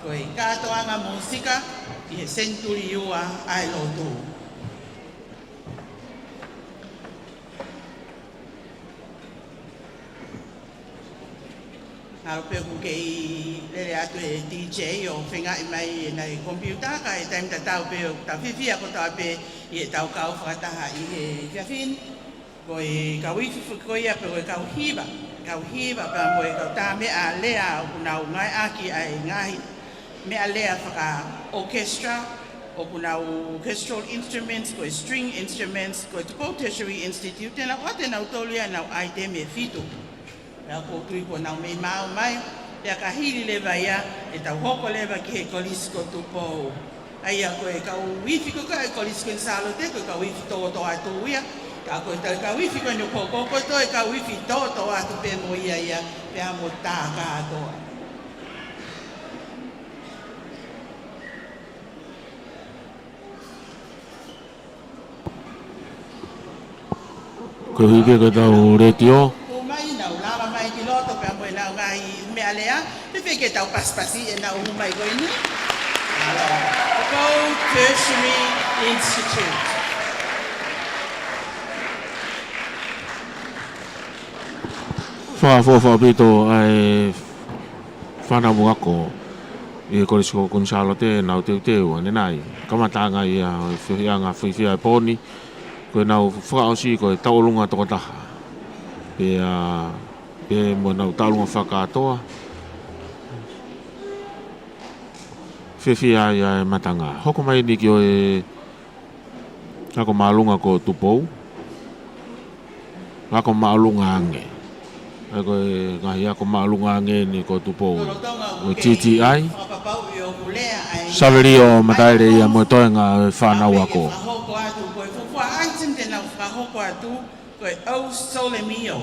Ko e kātoanga mūsika ʻi he senituli ua ʻa e lotu. Mahalo pē ʻoku kei lele atu e D J ʻo feingaʻi mai ʻenau komipiuta, ka ʻi he taimi tatau pē ʻoku tau fiefia kotoa pē ʻi heʻetau kau fakataha ʻi he efiafi ni. Ko e kau ifi foki ko ia pē ko e kau hiva, kau hiva pea mo e kau tā meʻalea ʻoku nau ngāueʻaki ʻa e ngaahi meʻalea faka-orchestra, ʻoku nau orchestral instruments, ko e string instruments, ko e Tupou Tertiary Institute, te nau ʻoatu ʻe nautolu ia ʻenau item ʻe fitu. Pea ʻoku ou tui kuo nau meimei maʻu mai, pea ka hili leva ia, ʻe tau hoko leva ki he Kolisi ko Tupou. ʻA ia ko e kau ifi ko ē ʻa e Kolisi Kuini Sālote, ko e kau ifi toto atu ia. Ka ko e kau ifi ko eni ʻoku hoko, ko e toe kau ifi toto atu pē mo ia ia, pea mo tā kātoa. Koeʻuhi ko ʻetau letiō. Hū mai, nau lava mai ki loto pea mo ʻenau ngaahi meʻalea, fēfē ke tau pasipasi ʻenau hū mai ko eni? Mālō. Tupou Tertiary Institute. Fakaʻofoʻofa ʻaupito ʻa e fānau ako ʻi he Kolisi ko Kuini Sālote, nau teuteu ʻanenai. Kamataʻanga ia ʻo e feohiʻanga fiefia ʻo e pō ni, ko ʻenau fakaʻosi ko e tauʻolunga tokotaha. Pea, pea mo ʻenau tauʻolunga fakakātoa. Fiefia ai ʻa e matanga. Hoko mai eni ki he ako māʻolunga ko Tupou. Ako māʻolunga ange. ʻA ia ko e ngaahi ako māʻolunga ange eni ko Tupou. Ko e T T I. Savelio Mataele ia mo e toenga ʻo e fānau ako. Ko e fuofua item te nau fakahoko atu, ko e ʻOu Sole Mio.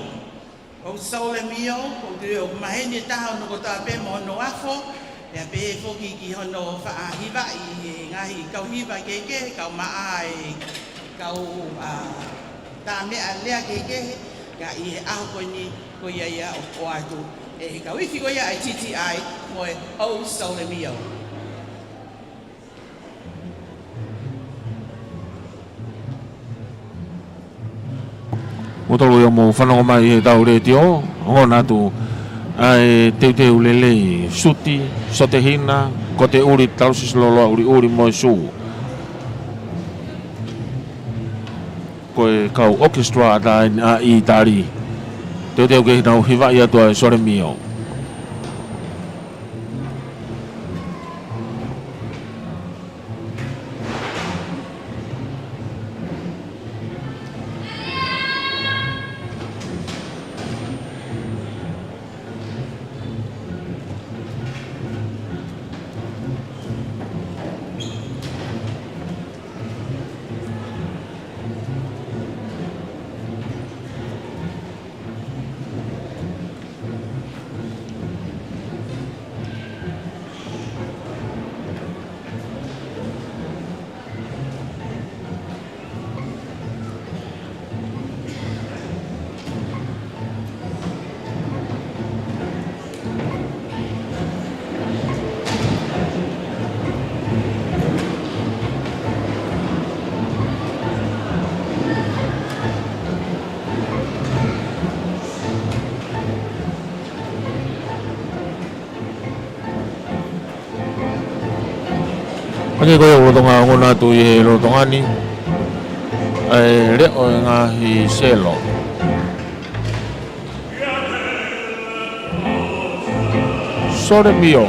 ʻOu Sole Mio, ʻoku ou tui ʻoku maheni ʻe taha hono kotoa pē mo hono afo, pea pehē foki ki hono faʻa hivaʻi ʻe he ngaahi kau hiva kehekehe, kae ʻumaʻā e kau, ʻa, tā meʻalea kehekehe, ka ʻi he ʻaho ko eni, ko ia ia ʻoku ʻoatu ʻe he kau ifi ko ia ʻa e T T I mo e ʻOu Sole Mio. Mou tolu ia mou fanongo mai ʻi heʻetau letiō, ongona atu ʻa e teuteu lelei, suti, sote hina, Ko e ʻuli talusisi loloa ʻuliʻuli mo e sū. Ko e kau orchestra ʻa ʻItālī. Teuteu ke nau hivaʻi atu ʻa e Sole Mio. Hangē ko ia ʻoku lolotonga ongona atu ʻi he lolotonga ni ʻa e leʻo ʻo e ngaahi selo. Sole Mio.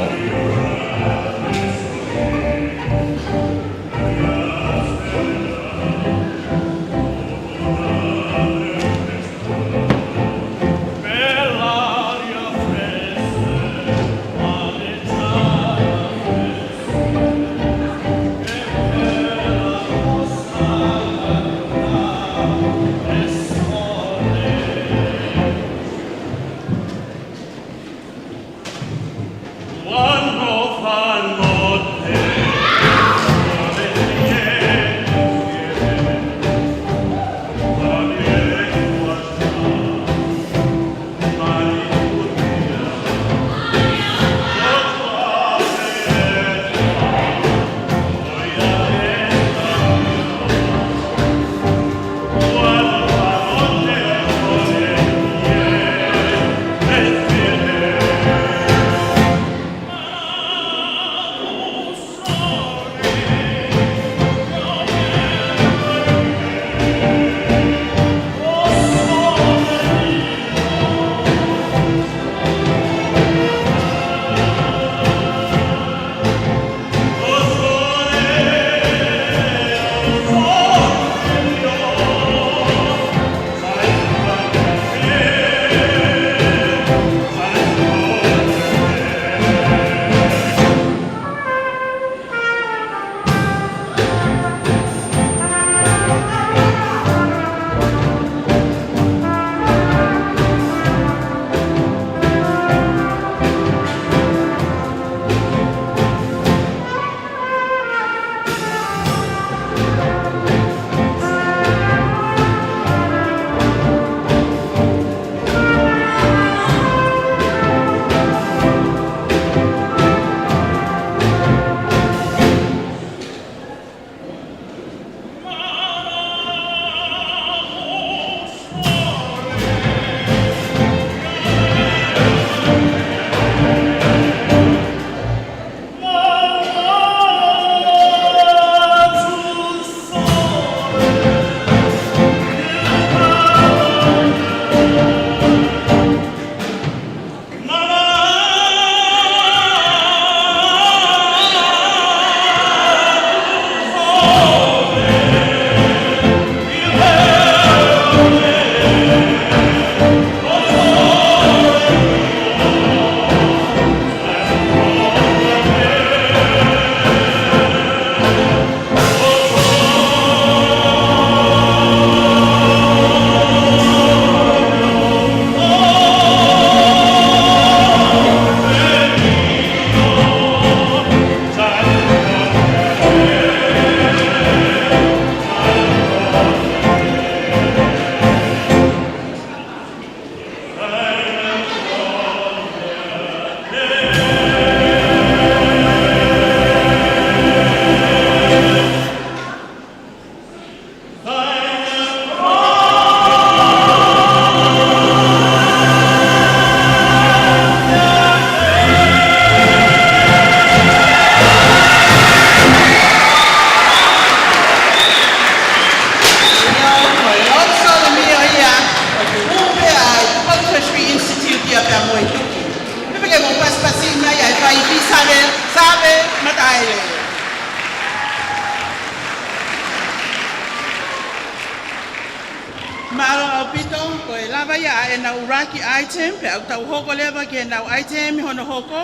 Ko e lava ia ʻa ʻenau ʻuluaki item, pea ʻoku tau hoko leva ki heʻenau item hono hoko,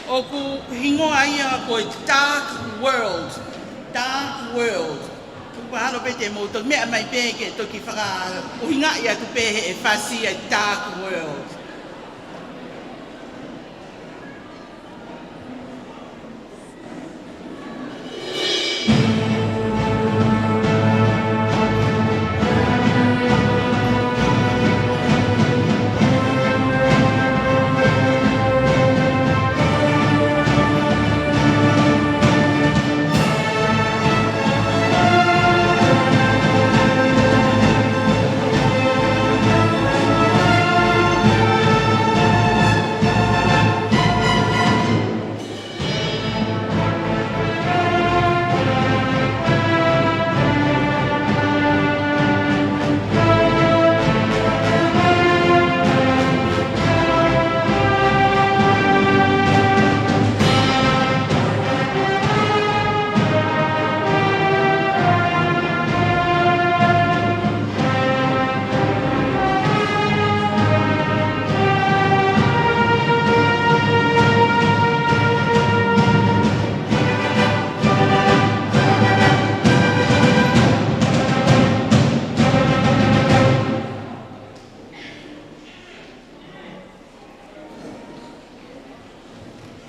ʻoku hingoa ia ko e Dark World. Dark World. ʻOku mahalo pē te mou toki meʻa mai pē ke toki fakaʻuhingaʻi atu pē he ʻe fasi ʻa e Dark World.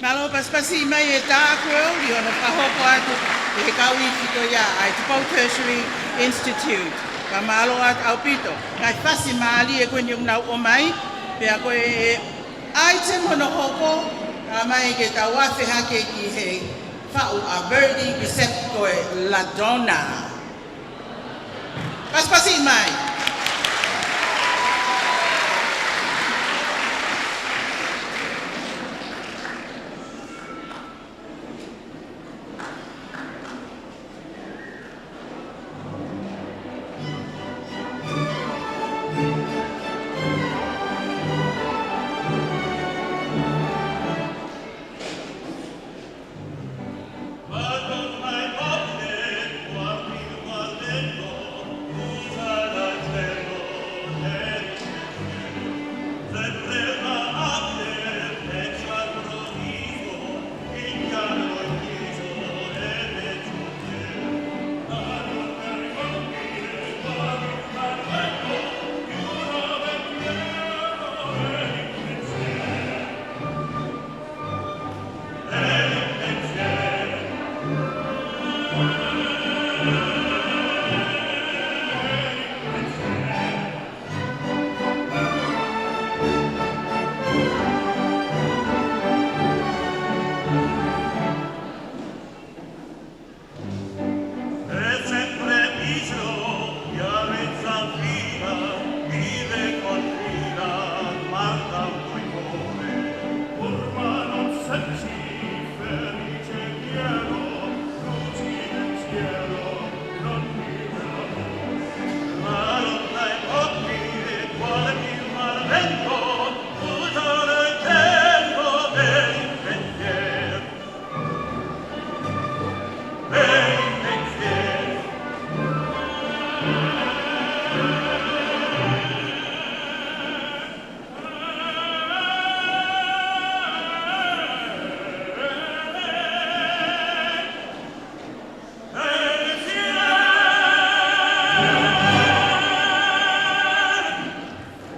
Mālō pasipasi mai e Dark World ʻi hono fakahoko atu ʻe he kau ifi ko ia ʻa e Tupou Tertiary Institute. Ka mālō atu ʻaupito. Ngaahi fasi mālie ko eni ʻoku nau ʻomai. Pea ko e item hono hoko, ʻomai ke tau afe hake ki he faʻu ʻa Verdi Giuseppe ko e La Donna. Pasipasi mai.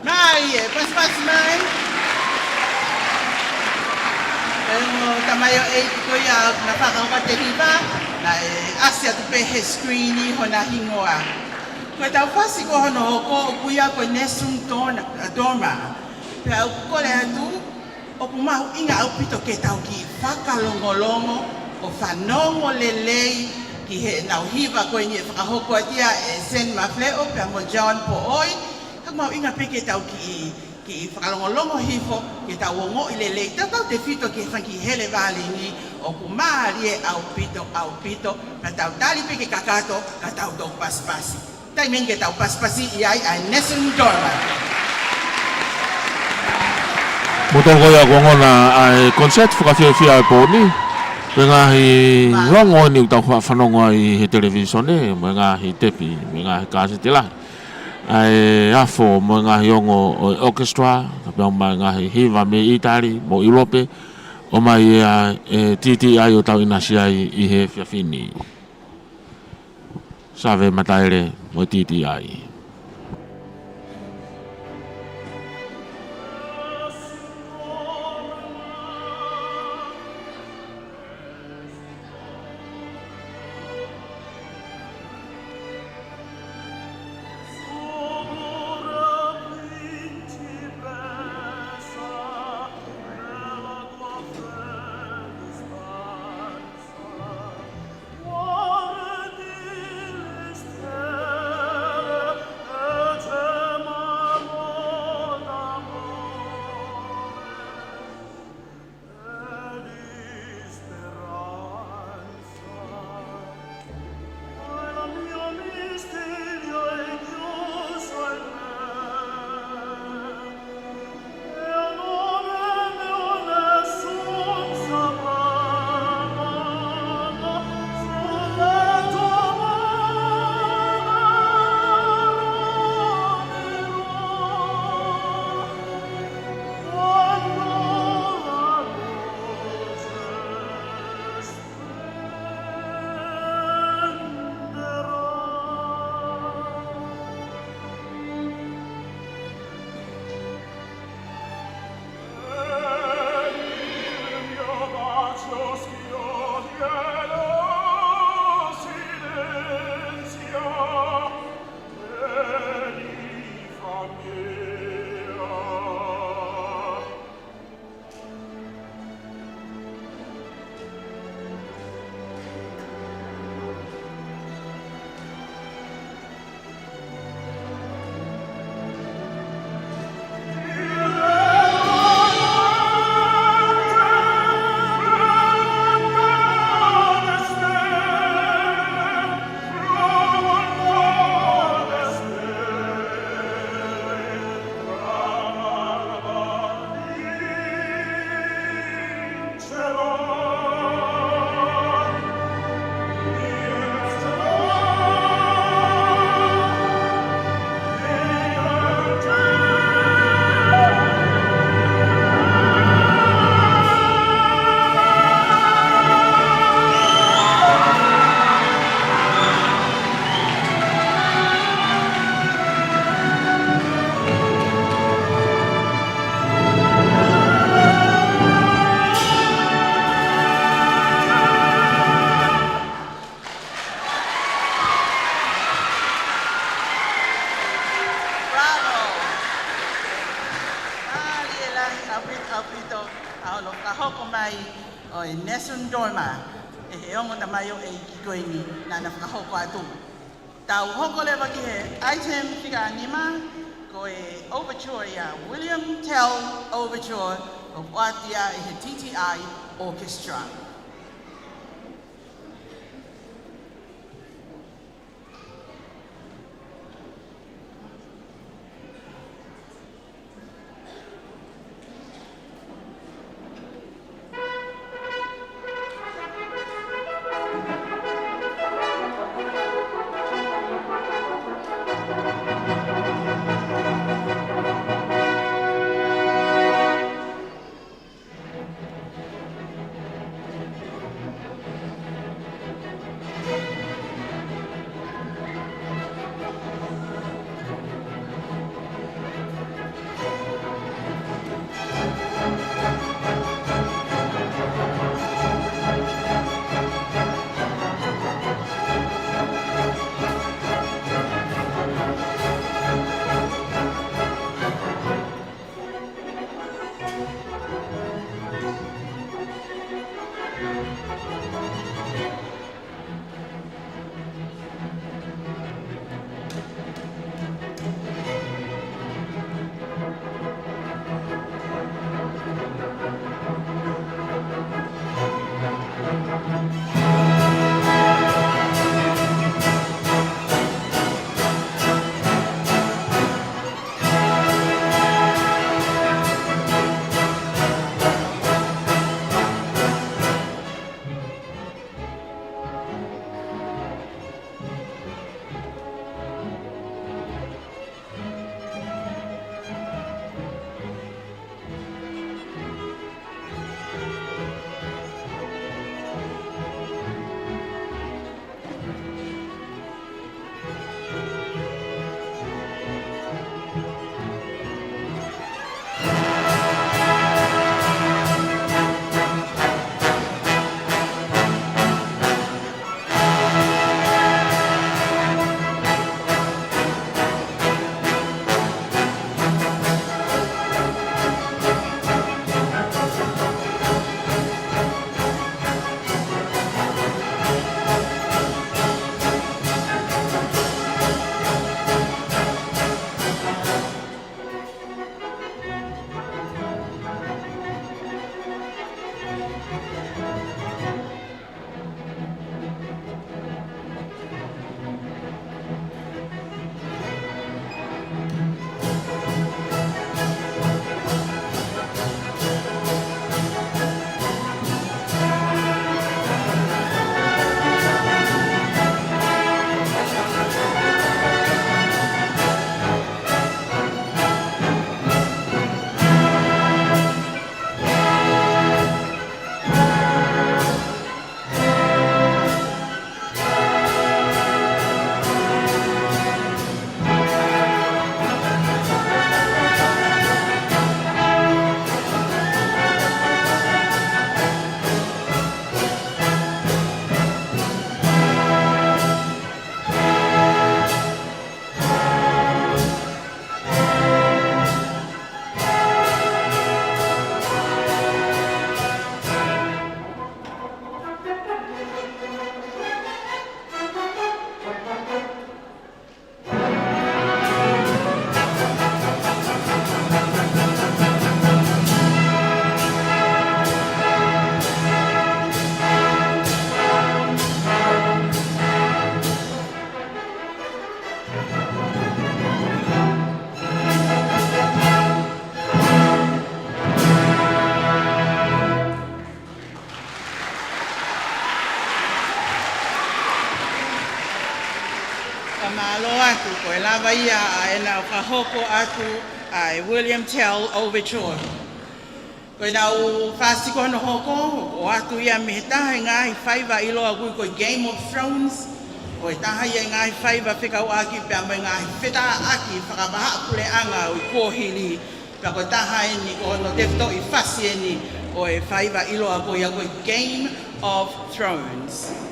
Mai e, pasipasi mai. Pea mo tamaioʻeiki ko ia naʻa nau fakahoko atu e hiva, naʻe ʻasi atu pē he screen hona hingoa. Ko ʻetau fasi ko hono hoko ʻoku ui ia ko e Nessun Dorma, Dorma. Pea ʻoku kole atu, ʻoku mahuʻinga ʻaupito ke tau kiʻi fakalongolongo ʻo fanongo lelei ki heʻenau hiva ko eni ʻe fakahoko atu ia ʻe Sen Mafleʻo pea mo John Poʻoi. Ka mahuʻinga pē ke tau kiʻi, kiʻi fakalongolongo hifo, ke tau ongoʻi lelei, tautautefito ki he fanga kiʻi hele vālingi, ʻoku mālie ʻaupito, ʻaupito, ka tau tali pē ke kakato, ka tau toki pasipasi. Taimi eni ke tau pasipasiʻi ai ʻa e Nessun Dorma. Mou tokanga ia ko e ongona ʻa e concert fakafiefia ʻa e pō ni. Mo e ngaahi longo ni ʻoku tau faʻa fanongo ai he televīsone, mo e ngaahi tepi, mo e ngaahi kāseti lahi. ʻa e afo mo e ngaahi ongo ʻo e orchestra, ka pehē mai ngaahi hiva mei ʻĪtali mo ʻIulope, ʻomai ʻe he T T I ʻo tau ʻinasi ai ʻi he efiafi ni. Save Mataele mo e T T I. Bravo! Mālie lahi ʻaupito, ʻaupito, ʻa hono fakahoko mai ʻo e Nessun Dorma ʻe he ongo tamaioʻeiki ko eni naʻá na fakahoko atu. Tau hoko leva ki he item fika nima, ko e overture ia, William Tell Overture, ʻoku ʻoatu ia ʻe he T T I Orchestra. Mālō atu, ko e lava ia ʻa ʻenau fakahoko atu ʻa e William Tell Overture. Ko ʻenau fasi ko hono hoko, ʻoatu ia mei he taha e ngaahi faiva ʻiloa ʻoku ui ko e Game of Thrones, ko e taha ia e ngaahi faiva fekauʻaki pea mo e ngaahi fetāʻaki fakavahaʻapuleʻanga ʻo e kuohili, pea ko e taha eni ko hono tefitoʻi fasi eni ʻo e faiva ʻiloa ko ia ko e Game of Thrones.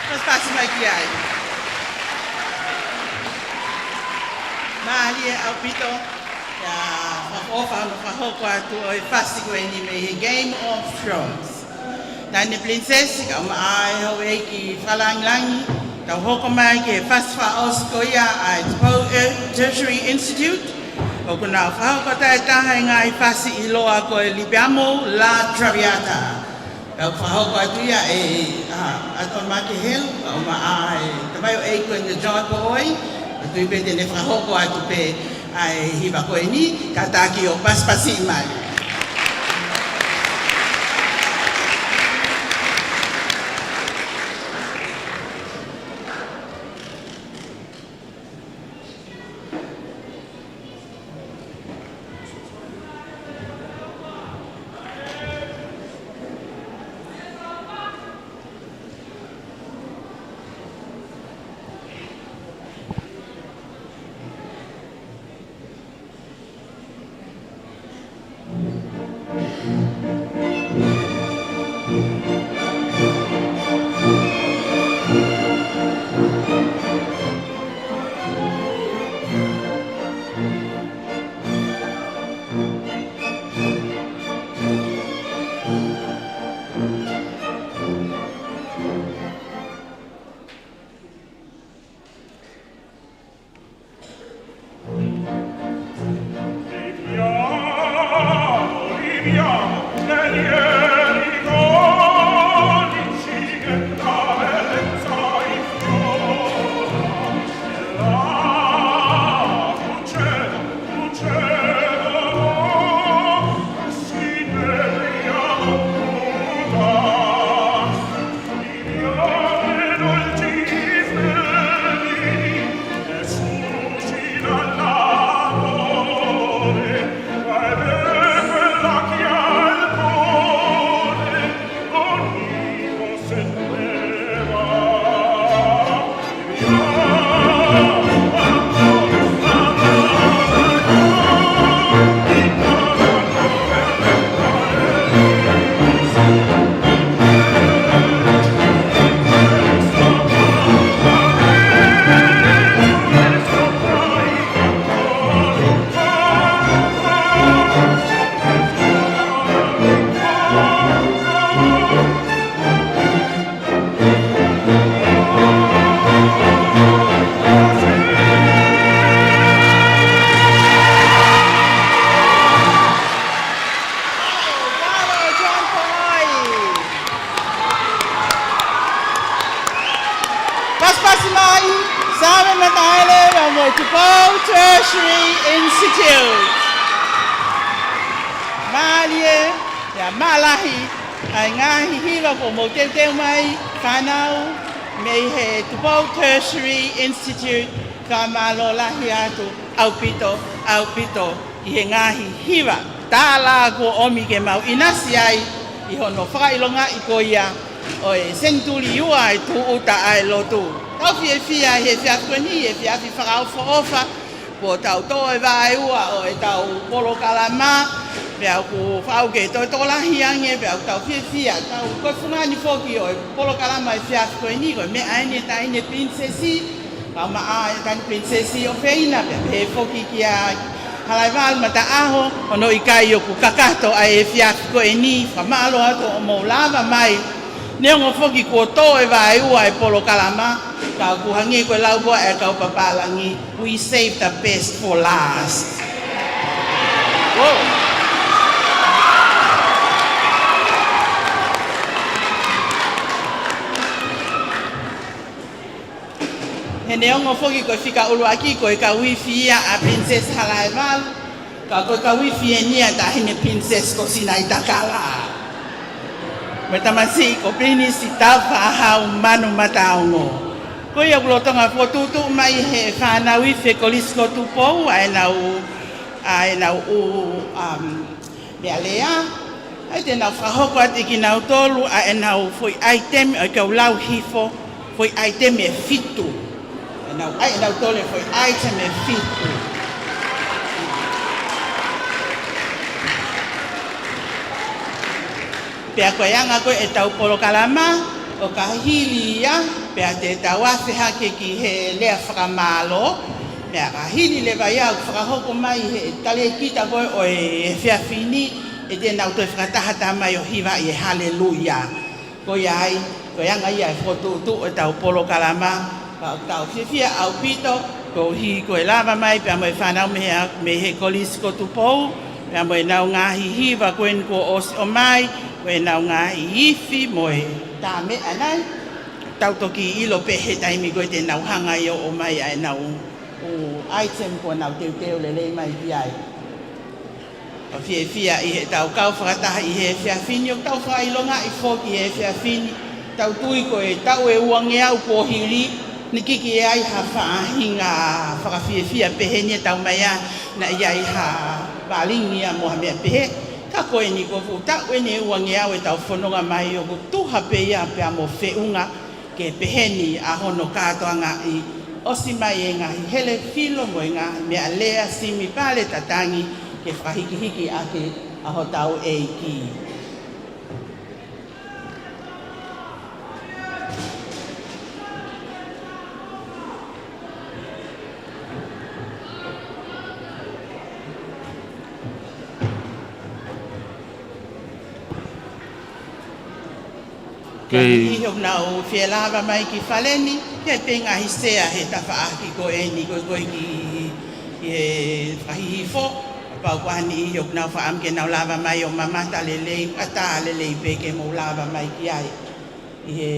Pasipasi mai ki ai. Mālie ʻaupito, ʻa e fakaʻofa hono fakahoko atu ʻo e fasi ko eni mei he Game of Thrones. Naʻa ne Princess, kae ʻumaʻā e houʻeiki fakalangilangi, tau hoko mai ki he fasi fakaʻosi ko ia ʻa e Tupou Tertiary Institute, ʻoku nau fakahoko atu e taha e ngaahi fasi ʻiloa ko e Libiamo La Traviata. Pea ʻoku fakahoko atu ia ʻe, ʻa, ʻAtoni Makehelu, kae ʻumaʻā e tamaioʻeiki ko eni John Poʻoi, ʻoku tui pē te ne fakahoko atu pē ʻa e hiva ko eni, kātaki ʻo pasipasi mai. Tupou Tertiary Institute. Mālie, ʻa e mālahi ʻa e ngaahi hiva kuo mou teuteu mai, fānau, mei he Tupou Tertiary Institute, fakamālō lahi atu ʻaupito, ʻaupito ʻi he ngaahi hiva tālā kuo ʻomi ke mau ʻinasi ai ʻi hono fakaʻilongaʻi ko ia ʻo e senituli ua ʻa e tūʻuta ʻa e lotu. Tau fiefia he efiafi ko eni, he efiafi fakaʻofoʻofa, kuo tau toʻo e vaeua ʻo ʻetau polokalama, pea ʻoku fau ke toe tokolahi ange, pea ʻoku tau fiefia, tau ko e fungani foki ʻo e polokalama efiafi ko eni, ko e meʻa eni ʻa e Taʻahine Pilinisesi, kae ʻumaʻā ʻa e Taʻahine Pilinisesi ʻofeina, pea pehē foki kia Halaivalu Mataʻaho, hono ʻikai ʻoku kakato ʻa e efiafi ko eni, fakamālō atu hoʻomou lava mai, neongo foki kuo toʻo e vaeua e polokalama, ka ʻoku hangē ko e lau ko ē ʻa e kau papālangi, we save the best for last. Whoa. He neongo foki ko e fika ʻuluaki ko e kau ifi ia ʻa Pilinisesi Halaivalu, ka ko e kau ifi eni ʻa e Taʻahine Pilinisesi ko Sinaitakala, mo e tamasiʻi ko Pilinisi Tāufaʻāhau Manumataongo. Ko ia ʻoku lolotonga fokotuʻutuʻu mai ʻe he fānau ifi e Kolisi ko Tupou ʻa ʻenau, ʻa ʻenau ʻū, um, meʻalea, ʻa ia te nau fakahoko atu kinautolu ʻa ʻenau foʻi ʻaitemi ʻo e kau lau hifo, foʻi ʻaitemi ʻe fitu. ʻEnau, ʻa ia ʻenau tole foʻi ʻaitemi ʻe fitu. Pea ko e anga ko ē ʻetau polokalama, ʻo ka hili ia, pea te tau afe hake ki he lea fakamālō, pea ka hili leva ia ʻoku fakahoko mai he talēkita ko ē ʻo e efiafi ni, ʻe te nau toe fakataha atu mai ʻo hivaʻi e Haleluia. Ko ia ai, ko e anga ia e fokotuʻutuʻu ʻetau polokalama, ka ʻoku tau fiefia ʻaupito, koeʻuhi ko e lava mai pea mo e fānau mei he, mei he Kolisi ko Tupou, pea mo ʻenau ngaahi hiva ko eni kuo ʻosi ʻomai, ko ʻenau ngaahi ifi mo e tā meʻa nai, tau toki ʻilo pē he taimi ko ē te nau hanga ʻo ʻomai ʻa ʻenau ʻū ʻaitemi kuo nau teuteu lelei mai ki ai. ʻOku fiefia ʻi heʻetau kau fakataha ʻi he efiafi ni, ʻoku tau fakaʻilongaʻi foki he efiafi ni, tau tui ko e taʻu ʻe uangeau kuo hili, naʻe ʻikai ke ʻi ai ha faʻahinga fakafiefia pehē ni ʻe tau mai ai, naʻe ʻi ai ha valingi ia mo ha meʻa pehē, ka ko eni ko e fuʻu taʻu eni ʻe uangeau ʻetau fononga mai ʻoku tuha pē ia pea mo feʻunga, ke pehē ni ʻa hono kātoangaʻi, ʻosi mai e ngaahi hele filo mo e ngaahi meʻalea simi pale tatangi ke fakahikihiki ʻaki ʻa hotau ʻEiki. Kei. Ka ʻi heʻenau fie lava mai ki fale ni, ke pē ngaahi sea he tafaʻaki ko eni ko ē ko ē ki, ki he fakahihifo, pau ko eni ʻi heʻenau faʻam ke nau lava mai ʻo mamata lelei, ʻatā lelei pē ke mou lava mai ki ai. ʻI he,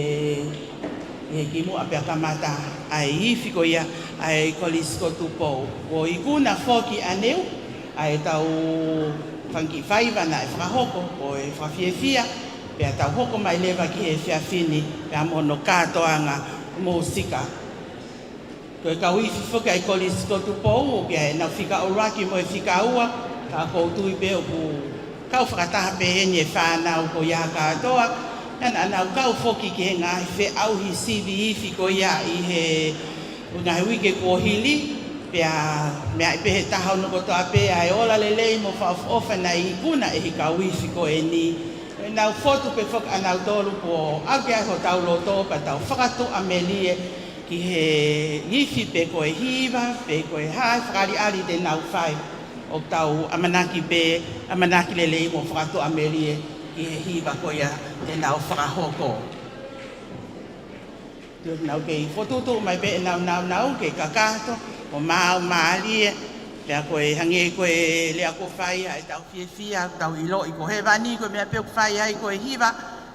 ʻi he kimuʻa pea kamata ʻa e ifi ko ia ʻa e Kolisi ko Tupou. Kuo ikuna foki ʻaneuhu ʻa ʻetau fanga kiʻi faiva naʻe fakahoko, ko e fakafiefia, pea tau hoko mai leva ki he efiafi ni, pea mo hono kātoanga mūsika. Ko e kau ifi foki ʻa e Kolisi ko Tupou, ʻoku ʻi ai ʻenau fika ʻuluaki mo e fika ua, ka ʻoku ou tui pē ʻoku kau fakataha pē heni e fānau ko ia kātoa, naʻa nau kau foki ki he ngaahi feʻauhi sivi ifi ko ia ʻi he ngaahi uike kuo hili, pea meaʻi pē he taha hono kotoa pē ʻa e ola lelei mo fakaʻofoʻofa naʻe ikuna ʻe he kau ifi ko eni. ʻEnau fotu pē foki ʻanautolu kuo ʻauke ai hotau loto pea tau fakatuʻamelie ki he ifi pe ko e hiva, pe ko e hā e fakaʻaliʻali te nau fai. ʻOku tau ʻamanaki pē, ʻamanaki lelei mo fakatuʻamelie ki he hiva ko ia te nau fakahoko. Te nau kei fokotuʻutuʻu mai pē ʻenau nāunau ke kakato, ʻo maau mālie, pea ko e hangē ko e lea kuo fai ʻa ʻetau fiefia, tau ʻiloʻi ko hēvani ko e meʻa pē ʻoku fai ai ko e hiva,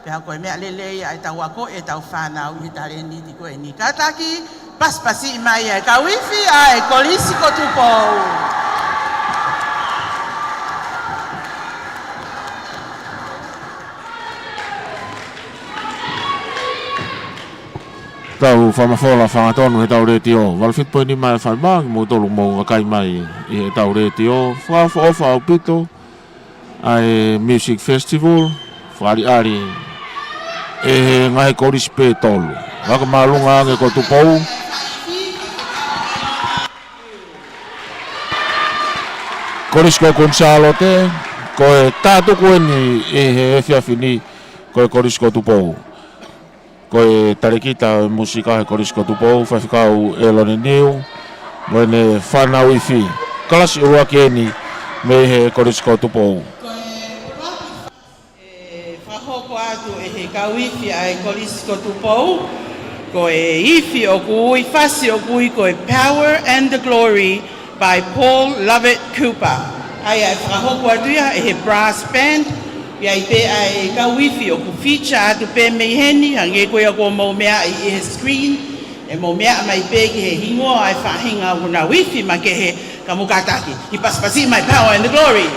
pea ko e meʻa lelei ʻa ʻetau ako ʻetau fānau ʻi he talēniti ko eni. Kātaki, Pasipasi mai ʻa e kau ifi ʻa e Kolisi ko Tupou. Tau fakamafola fakatonu he tau letiō. Valu fitu poini nima FM, kimoutolu mou vakai mai ʻi he tau letiō. Fakaʻofoʻofa ʻaupito ʻa e Music Festival, fakaʻaliʻali ʻe he ngaahi kolisi pē ʻe tolu. Vakamāʻolunga ange ko Tupou. Kolisi ko Kuini Sālote, ko e tā tuku eni ʻi he efiafi ni, ko e Kolisi ko Tupou. Ko e talēkita ʻo e mūsika he Kolisi ko Tupou, Faifekau ʻEloni Niu, mo ʻene fānau ifi. Kalasi ʻuluaki eni mei he Kolisi ko Tupou. Ko e fakahoko atu ʻe he kau ifi ʻa e Kolisi ko Tupou, ko e ifi ʻoku ui, fasi ʻoku ui ko e Power and the Glory by Paul Lovett Cooper. ʻA ia ʻe fakahoko atu ia ʻe he brass band, ʻi ai pē ʻa e kau ifi ʻoku feature atu pē mei heni, hangē ko ia kuo mou meaʻi ʻi he screen, ʻe mou meaʻi mai pē ki he hingoa ʻa e faʻahinga ʻoku nau ifi makehe, ka mou kātaki, kiʻi pasipasi mai Power and the Glory.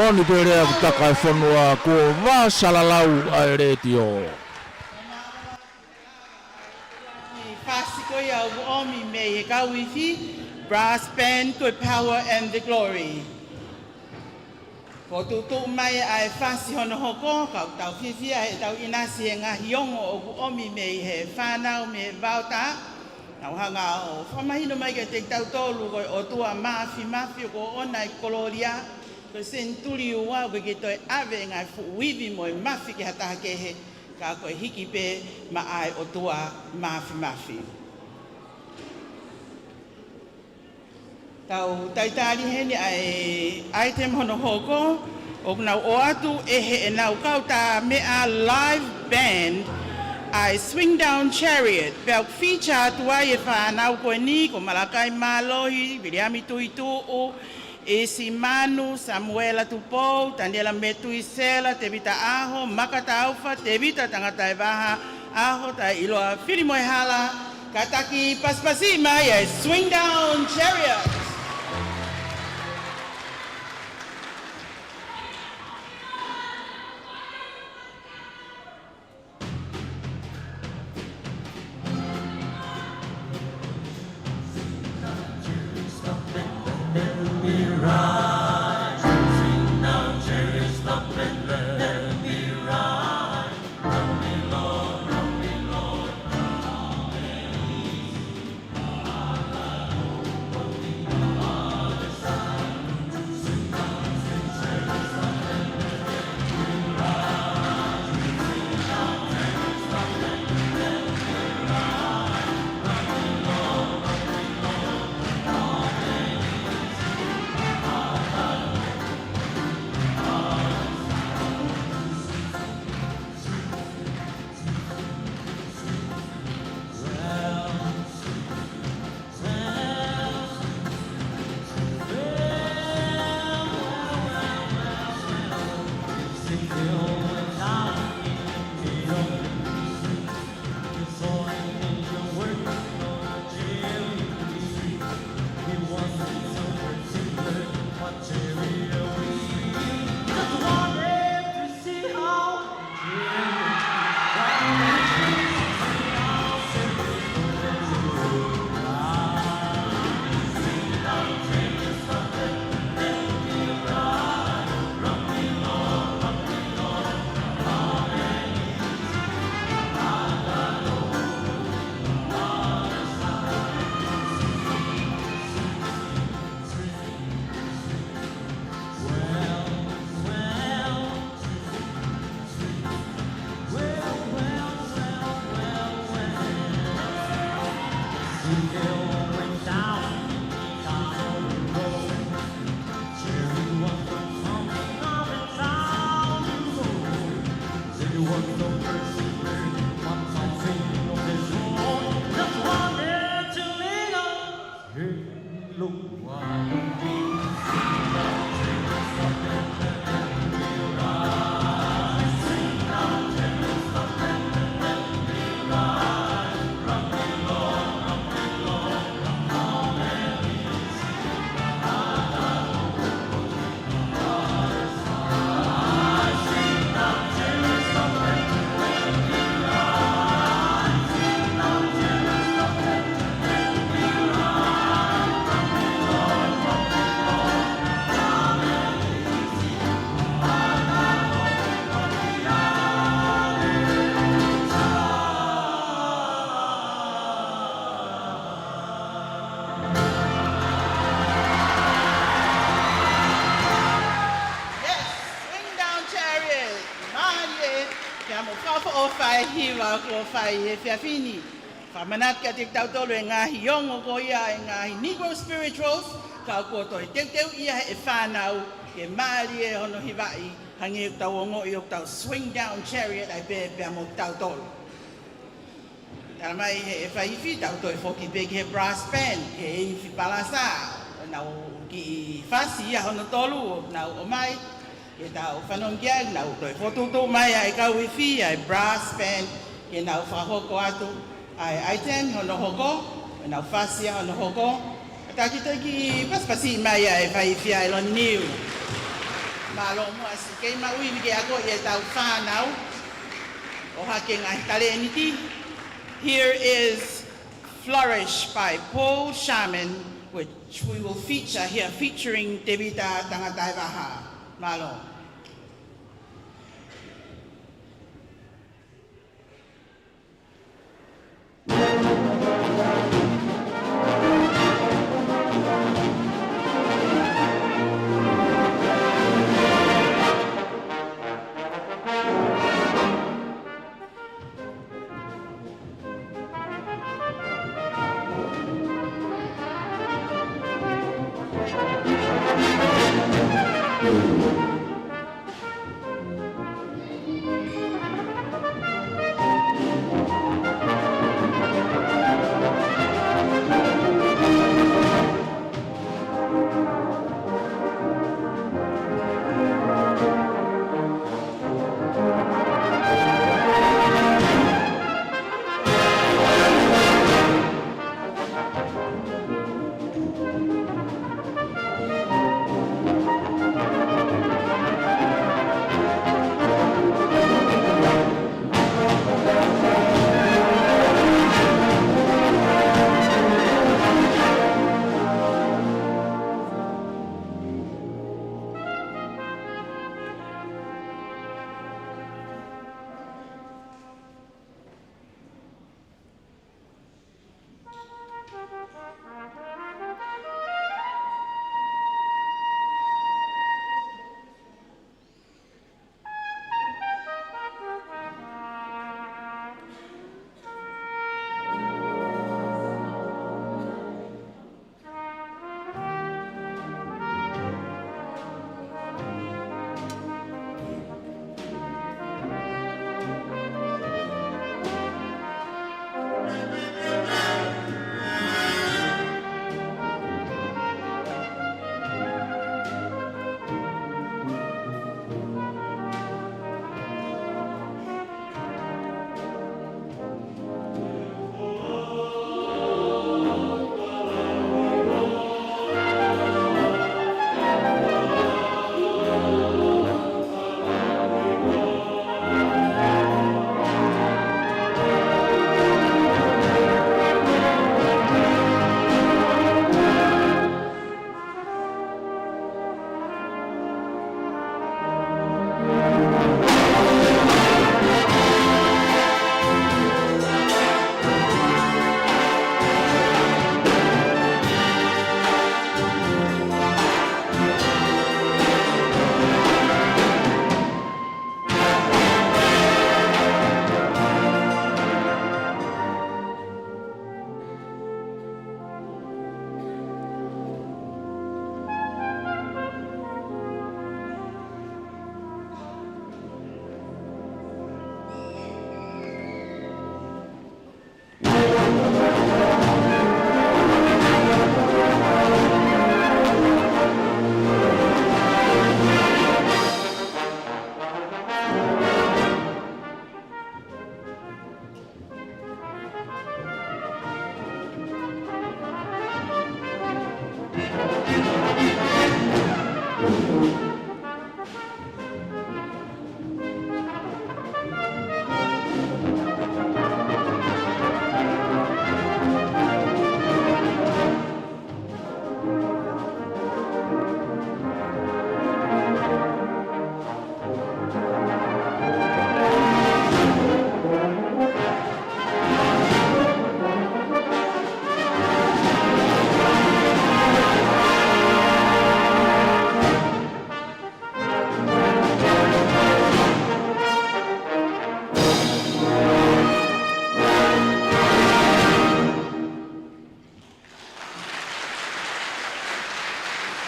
Oni pele aku taka e fonua, kuo vā salalau ʻa e letiō. Fasi ko ia ʻoku ʻomi mei he kau ifi, brass band, ko e Power and the Glory. Ko e tuʻutuʻu mai ʻa e fasi hono hoko, ka ʻoku tau fiefia he tau ʻinasi he ngaahi ongo ʻoku ʻomi mei he fānau mei he vaotā. Nau hanga ʻo fakamahino mai kiate kitautolu ko e ʻOtua Māfimafi ʻoku ʻoʻona e kolōlia, ko e senituli ua ʻoku ʻikai ke toe ʻave e ngaahi fuʻu ivi mo e mafi ki ha taha kehe, ka ko e hiki pē maʻa e ʻOtua Māfimafi. Tau talitali heni ʻa e item hono hoko, ʻoku nau ʻoatu ʻe heʻenau kautaha meʻa live band ʻa e Swing Down Chariot. Pea ʻoku feature atu ai e fānau ko eni, ko Malakai Mālohi, Viliami Tuituʻu, ʻIsi Manu, Samuela Tupou, Taniela Metuisela, Tevita ʻAho, Maka Taufa, Tevita Tangataevaha, ʻAho Taʻeʻiloa, Filimoehala, kātaki pasipasi mai ʻa e Swing Down Chariot. Yes, Swing Down Chariot, mālie, pea mo fakaʻofoʻofa e hiva kuo fai he efiafi ni. Fakamanatu kiate kitautolu e ngaahi ongo ko ia e ngaahi Negro Spirituals, ka kuo toe teuteuʻi ia ʻe he fānau ke mālie hono hivaʻi, hangē ʻoku tau ongoʻi ʻoku tau Swing Down Chariot ai pē pea mo kitautolu. Talamai ʻe he faifi, tau toe foki pē ki he brass band, ki he ifi palasa, ʻenau kiʻi fasi ia hono tolu, ʻoku nau ʻomai, ke tau fanongo ki ai, nau toe fokotuʻutuʻu mai ʻa e kau ifi, ʻa e brass band, ke nau fakahoko atu ʻa e item hono hoko, ʻenau fasi ia hono hoko, kātaki toe kiʻi pasipasi mai ʻa e faifi ʻa e Loniu. Mālō muʻa siʻi kei maʻu ivi ke akoʻi ʻetau fānau ʻo hake ngaahi talēniti. Here is Flourish by Paul Sharman, which we will feature here, featuring Tevita Tangataevaha. Mālō.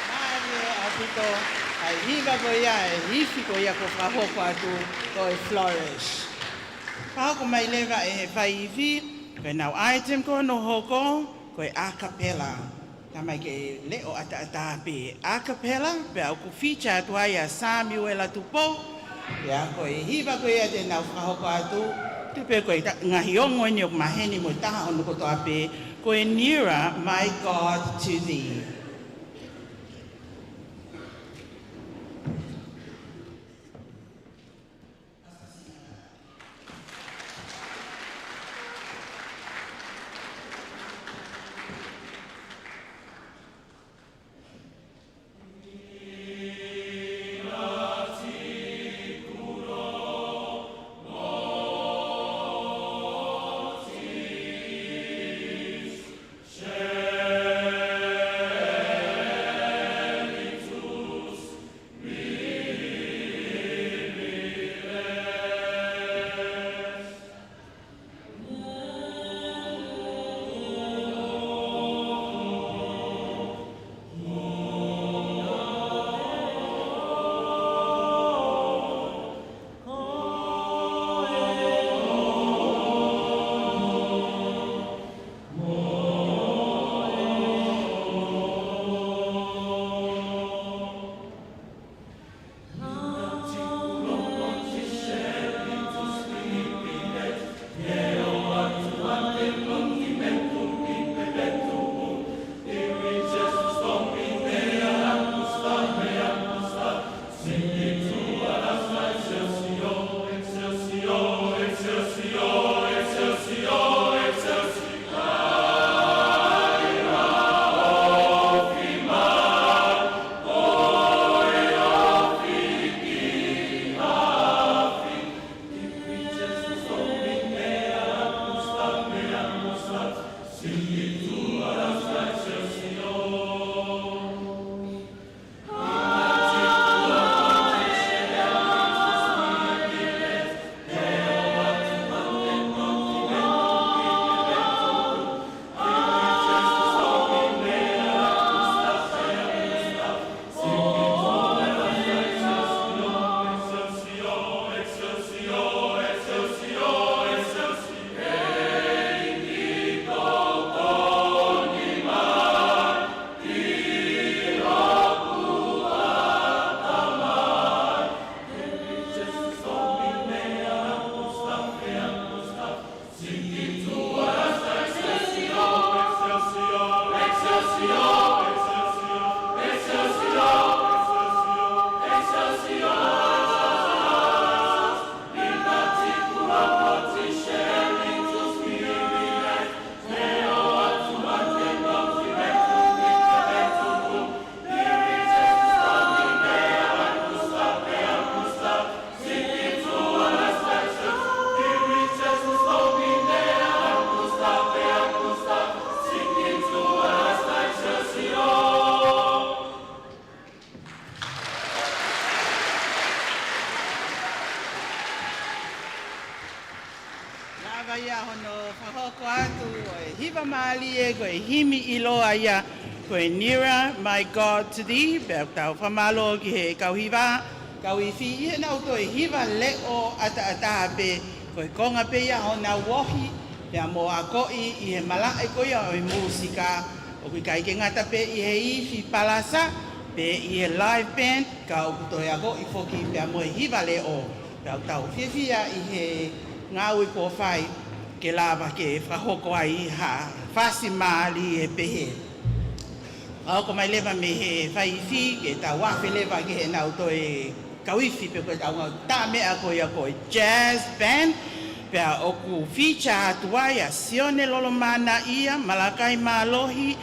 Mālie ʻaupito ʻa e hiva ko ia, ʻa e ifi ko ia kuo fakahoko atu ko e Flourish. Fakahoko mai leva ʻe he faiifi, ko ʻenau item ko hono hoko, ko e a cappella. Talamai ke leʻo ʻataʻatā pē a cappella, pea ʻoku feature atu ai ʻa Samiuela Tupou, pea ko e hiva ko ia te nau fakahoko atu, tuʻu pē ko e ta-, ngaahi ongo eni ʻoku maheni mo e taha hono kotoa pē, ko e Nearer, My God, to Thee. Pea ia hono fakahoko atu ʻo e hiva mālie ko e himi ʻiloa ia ko e Nearer, My God, to Thee. Pea ʻoku tau fakamālō ki he kau hiva, kau ifi, ʻi heʻenau toe hiva leʻo ʻataʻatā pē, ko e konga pē ia honau ohi, pea mo akoʻi ʻi he malaʻe ko ia ʻo e mūsika, ʻoku ʻikai ke ngata pē ʻi he ifi palasa, pe ʻi he live band, ka ʻoku toe akoʻi foki pea mo e hiva leʻo. Pea ʻoku tau fiefia ʻi he ngāue kuo fai ke lava ke fakahoko ai ha fasi mālie pehē. Ka hoko mai leva mei he fai ifi ke tau afe leva ki heʻenau toe kau ifi pe ko ʻetau ngaahi tā meʻa ko ia ko e jazz band. Pea ʻoku feature atu ai ʻa Sione Lolomanaʻia, Malakai Mālohi,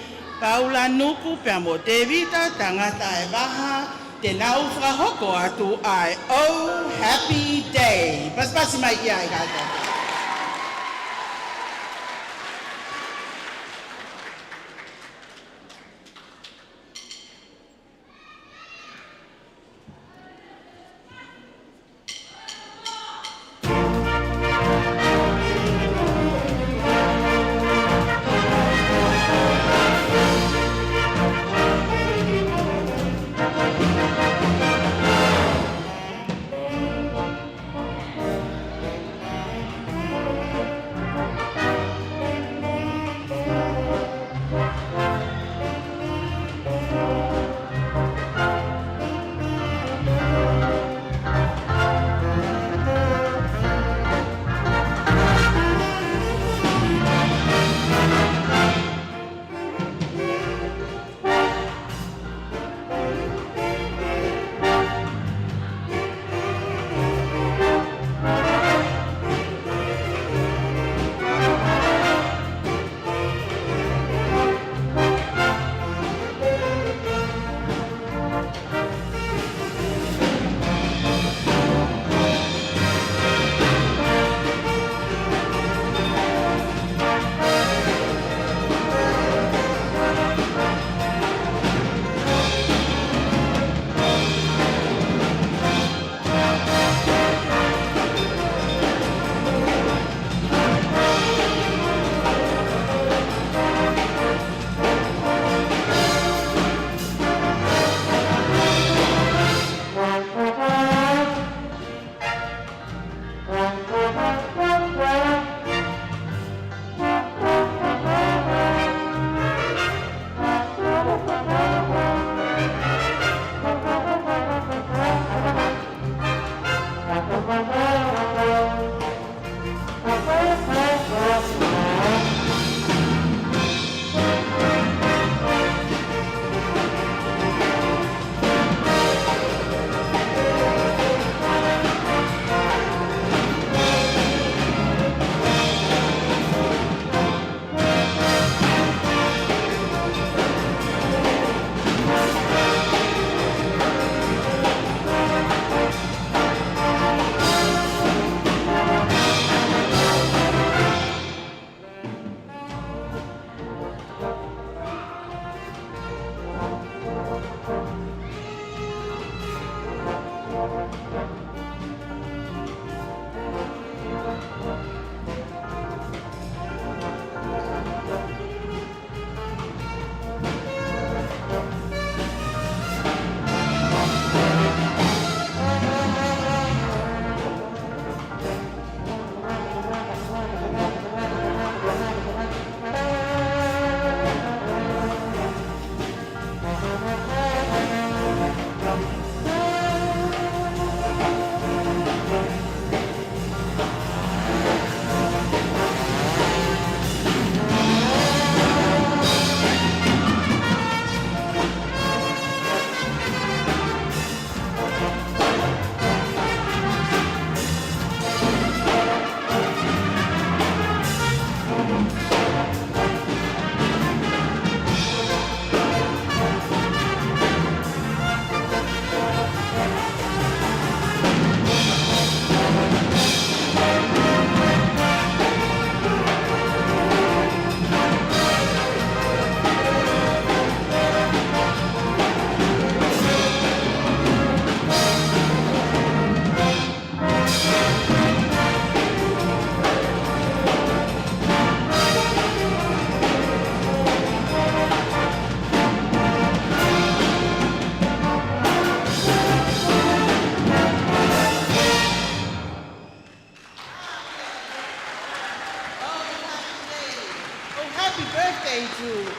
Paula Nuku, pea mo Tēvita Tangata ʻe Vaha, te nau fakahoko atu ʻa e Oh Happy Day. Pasipasi mai ki ai kātaki.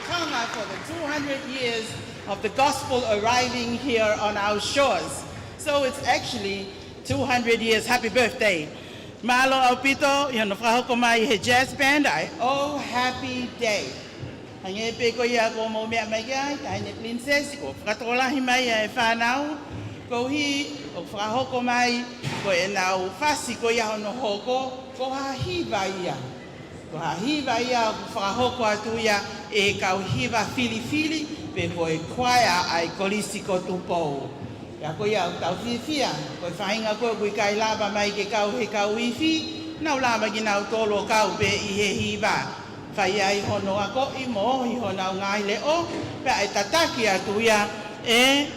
Tonga for the two hundred years of the gospel arriving here on our shores. So it's actually two hundred years. Happy birthday. Mālō ʻaupito ʻi hono fakahoko mai he jazz band ʻa e Oh Happy Day. Hangē pē ko ia kuo mou meʻa mai ki ai, Taʻahine Pilinisesi, kuo fakatokolahi mai ʻa e fānau, koeʻuhi ʻoku fakahoko mai ko ʻenau fasi ko ia hono hoko, ko ha hiva ia. Ko ha hiva ia ʻoku fakahoko atu ia ʻe he kau hiva filifili, pe ko e kuaea ʻa e Kolisi ko Tupou. Pea ko ia ʻoku tau fiefia, ko e faʻahinga ko ē ʻoku ʻikai lava mai ke kau he kau ifi, nau lava mai kinautolu ʻo kau pē ʻi he hiva. Fai ai hono akoʻi mo ohi honau ngaahi leʻo, pea ʻe tataki atu ia ʻe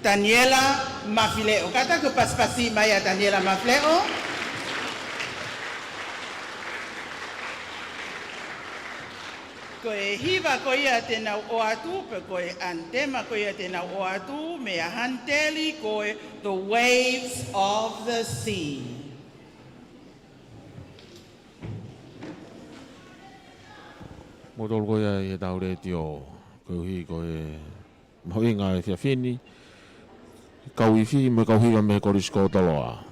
Taniela Mafileʻo. Kātaki ʻo pasipasi mai ʻa Taniela Mafileʻo. Ko e hiva ko ia te nau ʻoatu, pe ko e ʻanitema ko ia te nau ʻoatu, meia Hanteli, ko e The Waves of the Sea. Moutolu ko ia ʻi heʻetau letiō, koeʻuhi ko e mahuʻinga ʻo e efiafi ni, kau ifi mo e kau hiva mei he Kolisi ko Toloa.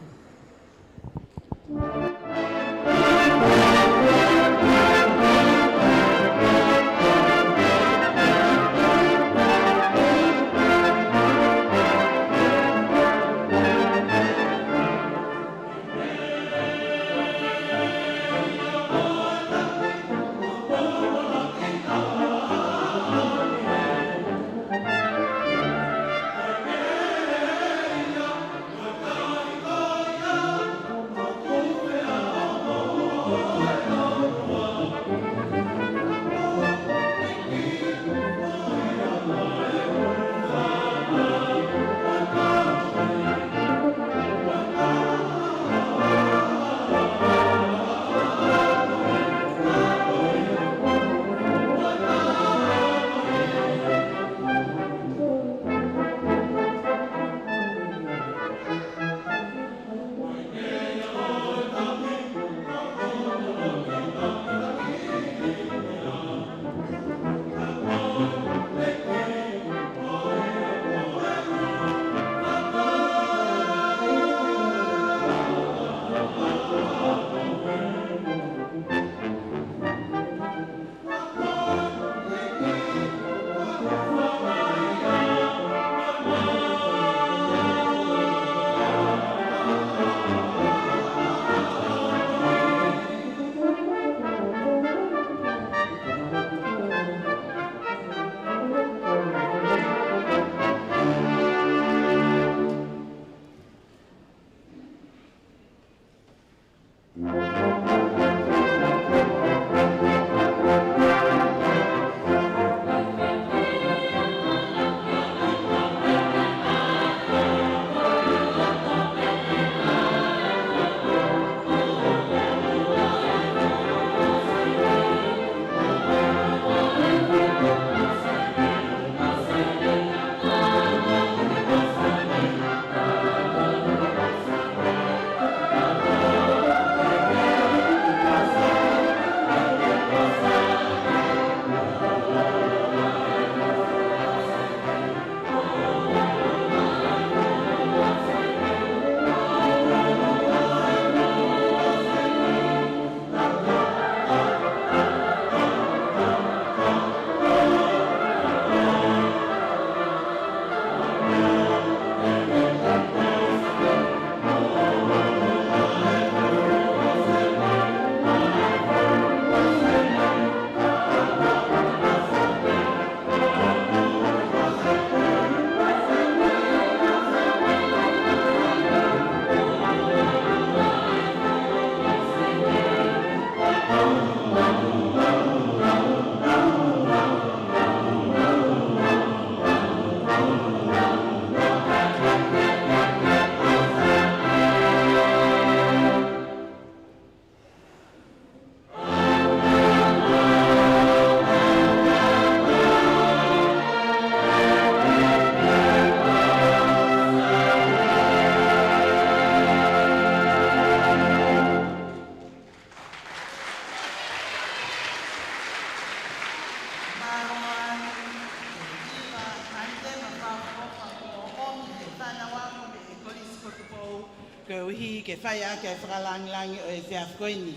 Koeʻuhi ke fai ʻaki ʻa e fakalāngilangi ʻo e efiafi ko eni.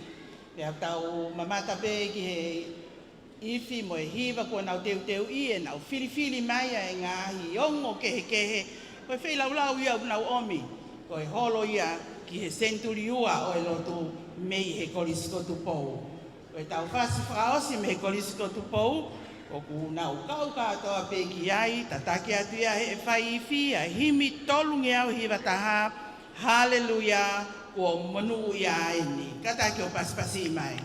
Pea tau mamata pē ki he ifi mo e hiva kuo nau teuteuʻi ʻenau filifili mai ʻa e ngaahi ongo kehekehe. Ko e feilaulau ia ʻoku nau ʻomi. Ko e holo ia ki he senituli ua ʻo e lotu mei he Kolisi ko Tupou. Ko e taufasi fakaʻosi mei he Kolisi ko Tupou, ʻoku nau kau kātoa pē ki ai, tataki atu ia he fai ifi, ʻa e himi tolungeau hiva taha, Haleluia, kuo monūʻia eni. Kātaki ʻo pasipasi mai.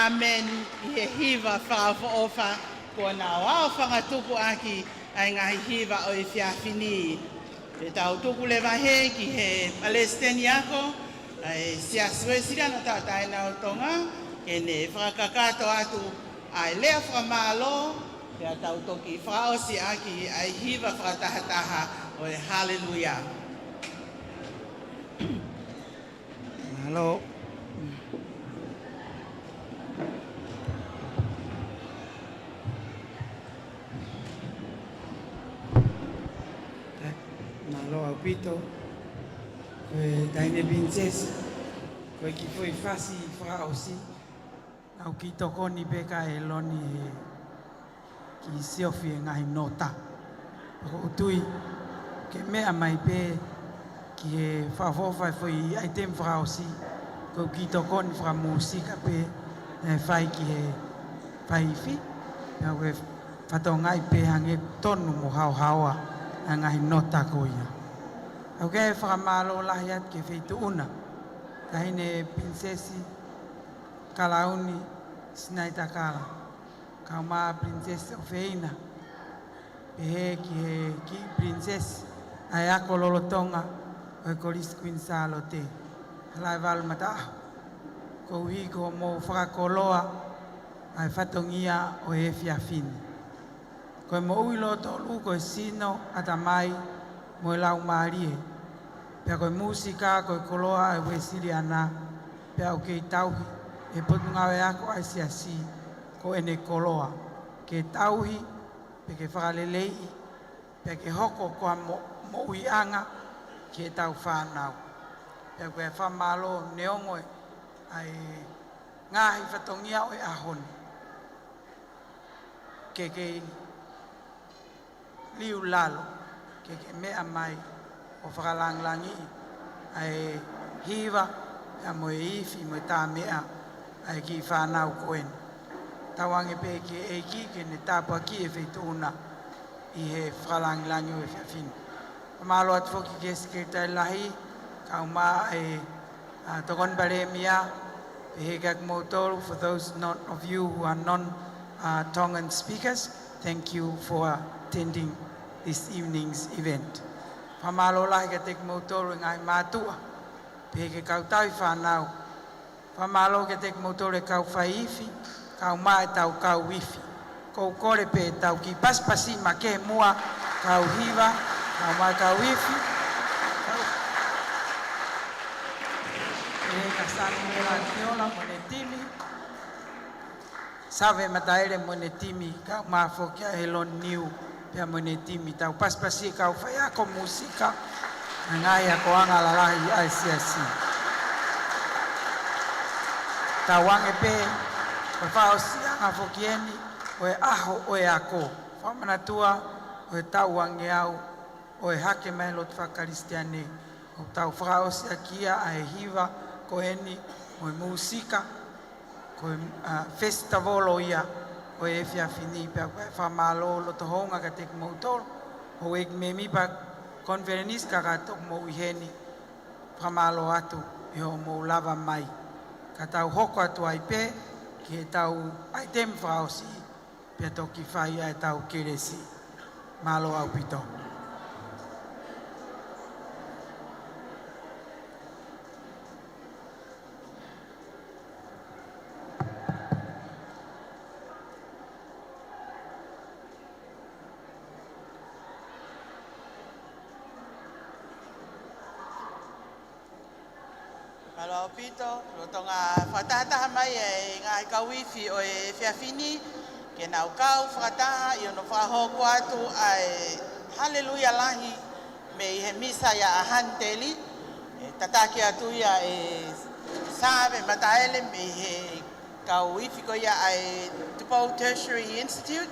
ʻĀmeni. ʻI he hiva fakaʻofoʻofa, kuo nau aofangatuku ʻaki ʻa e ngaahi hiva ʻo e efiafi ni. Pea tau tuku leva heni ki he Palesiteni Ako ʻa e Siasi Uēsiliana Tauʻatāina ʻo Tonga, ke ne fakakakato atu ʻa e lea fakamālō, pea tau toki fakaʻosi ʻaki ʻa e hiva fakatahataha ʻo e Haleluia. Mālō. Mālō ʻaupito. Ko e Taʻahine Pilinisesi, ko e kiʻi foʻi fasi fakaʻosi. Naʻá ku kiʻi tokoni pē kia ʻEloni he kiʻi siofi e ngaahi nota. Pea ʻoku ou tui ke meʻa mai pē ki he fakaʻofoʻofa e foʻi ʻaitemi fakaʻosi, ko e kiʻi tokoni fakamūsika pē naʻe fai ki he faifi, pea ko e fatongia pē hangē tonu mo haohaoa ʻa e ngaahi nota ko ia. ʻOku ou fakamālō lahi atu ki he Feituʻuna, Taʻahine Pilinisesi Kalauni Sinaitakala, kae ʻumaʻā Pilinisesi ʻOfeina, pehē ki he kiʻi pilinisesi ʻa e ako lolotonga ʻo e Kolisi Kuini Sālote, Halaevalu Mataʻaho, koeʻuhi ko hoʻomou fakakoloa ʻa e fatongia ʻo e efiafi ni. Ko e moʻui lōtolu ko e sino, ʻatamai mo e laumālie. Pea ko e mūsika ko e koloa ʻa e Uēsiliana, pea ʻoku kei tauhi ʻe he Potungāue Ako ʻa e Siasi ko ʻene koloa ke tauhi, pea ke fakaleleiʻi, pea ke hoko ko ha mo-, moʻuiʻanga ki heʻetau fānau. Pea ʻoku ou fakamālō neongo ʻa e ngaahi fatongia ʻo e ʻaho ni, ke kei liu lalo, ke ke meʻa mai ʻo fakalangilangiʻi ʻa e hiva, pea mo e ifi, mo e tā meʻa ʻa e kiʻi fānau ko eni. Tauange pē ki he ʻEiki ke ne tāpuakiʻi e Feituʻuna ʻi he fakalangilangi ʻo e efiafi ni. Fakamālō atu foki ki he Sekelitali Lahi, kae ʻumaʻā e, ʻa, Tokoni Palēmia, pehē kia kimoutolu, for those not of you who are non, uh, Tongan speakers, thank you for attending this evening's event. Fakamālō lahi kiate kimoutolu e ngaahi mātuʻa, pehē ki he kau tauhi fānau. Fakamālō kiate kimoutolu e kau fai ifi, kae ʻumaʻā ʻetau kau ifi. ʻOku ou kole pē tau kiʻi pasipasi makehe muʻa, kau hiva, kae ʻumaʻā e kau ifi. Pehē kia Sāmiuela Kiola mo ʻene timi. Save Mataele mo ʻene timi, kae ʻumaʻā foki ʻa ʻEloni Niu pea mo ʻene timi. Tau pasipasi e kau faiako mūsika, ngaahi akoʻanga lalahi ʻa e Siasi. Tauange pē, ko e fakaʻosiʻanga foki eni ʻo e ʻaho ʻo e ako. Fakamanatua ʻo e taʻu uangeau ʻo e hake mai e lotu fakakalisitiane, ʻoku tau fakaʻosi ʻaki ia ʻa e hiva ko eni mo e mūsika, ko e, ʻa, festivolo ia ʻo e efiafi ni. Pea ʻoku ou fakamālō loto houngaʻia kiate kimoutolu, houʻeiki mēmipa konifelenisi kakato ʻoku mou ʻi heni, fakamālō atu ʻi hoʻomou lava mai. Ka tau hoko atu ai pē ki heʻetau ʻaitemi fakaʻosi, pea toki fai ʻa ʻetau kelesi. Mālō ʻaupito. Mālō ʻaupito, lolotonga fakatahataha mai e ngaahi kau ifi ʻo e efiafi ni, ke nau kau fakataha ʻi hono fakahoko atu ʻa e Haleluia Lahi mei he Misa ia ʻa Hanteli, ʻe tataki atu ia ʻe Save Mataele mei he kau ifi ko ia ʻa e Tupou Tertiary Institute,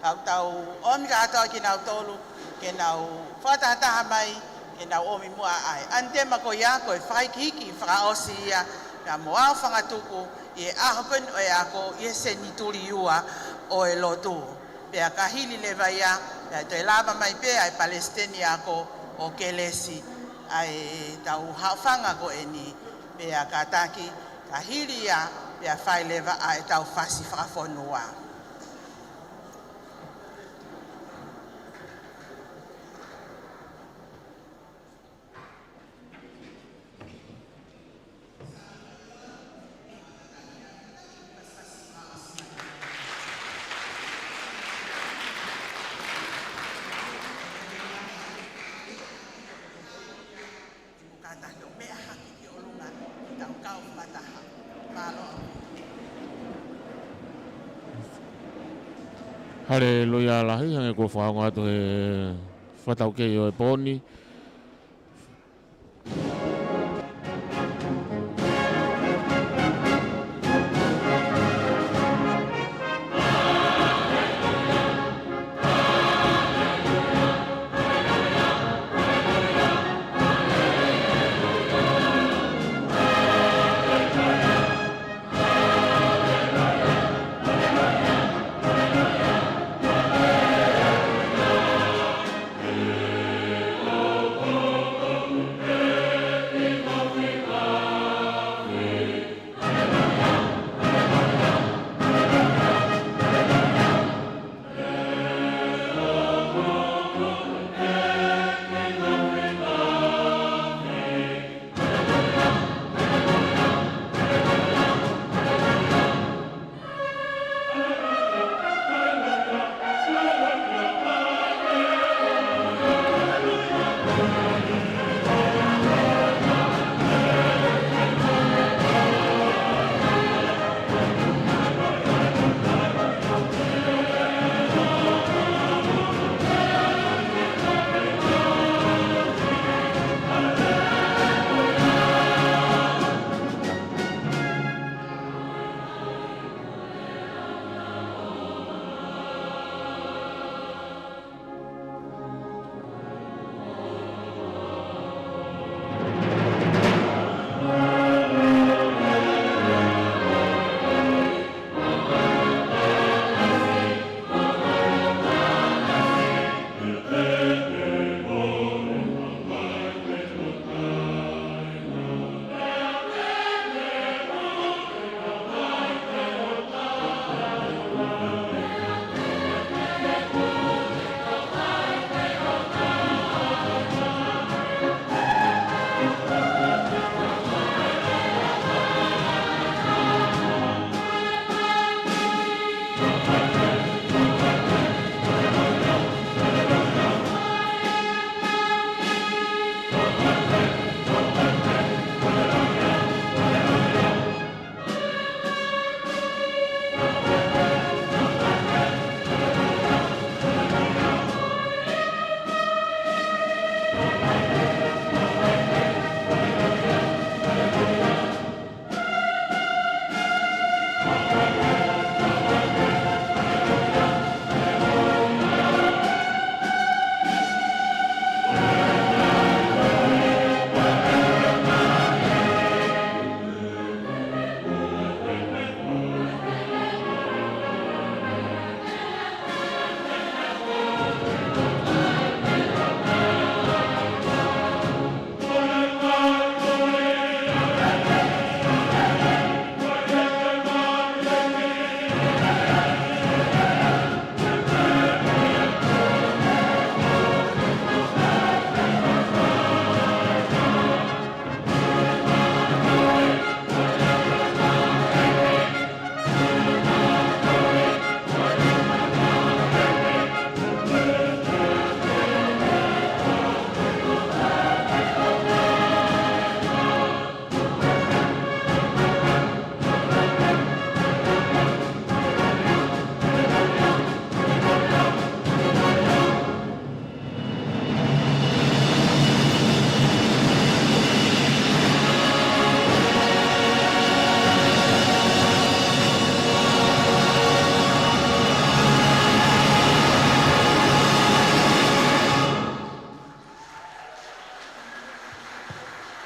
ʻoku tau ʻomi kātoa kinautolu ke nau fakatahataha mai, ke nau ʻomi muʻa ʻa e ʻanitema ko ia, ko e fakahikihiki fakaʻosi ia, pea mo aofangatuku ʻi he ʻaho ko eni ʻo e ako ʻi he senituli ua ʻo e lotu. Pea ka hili leva ia, pea toe lava mai pē ʻa e palesiteni ako ʻo kelesi ʻa ʻetau haʻofanga ko eni, pea kātaki, ka hili ia, Pea fai leva ʻa ʻetau fasi fakafonua. Haleluia lahi, hangē ko e fakaongo atu he fakataukei ʻo e pō ni.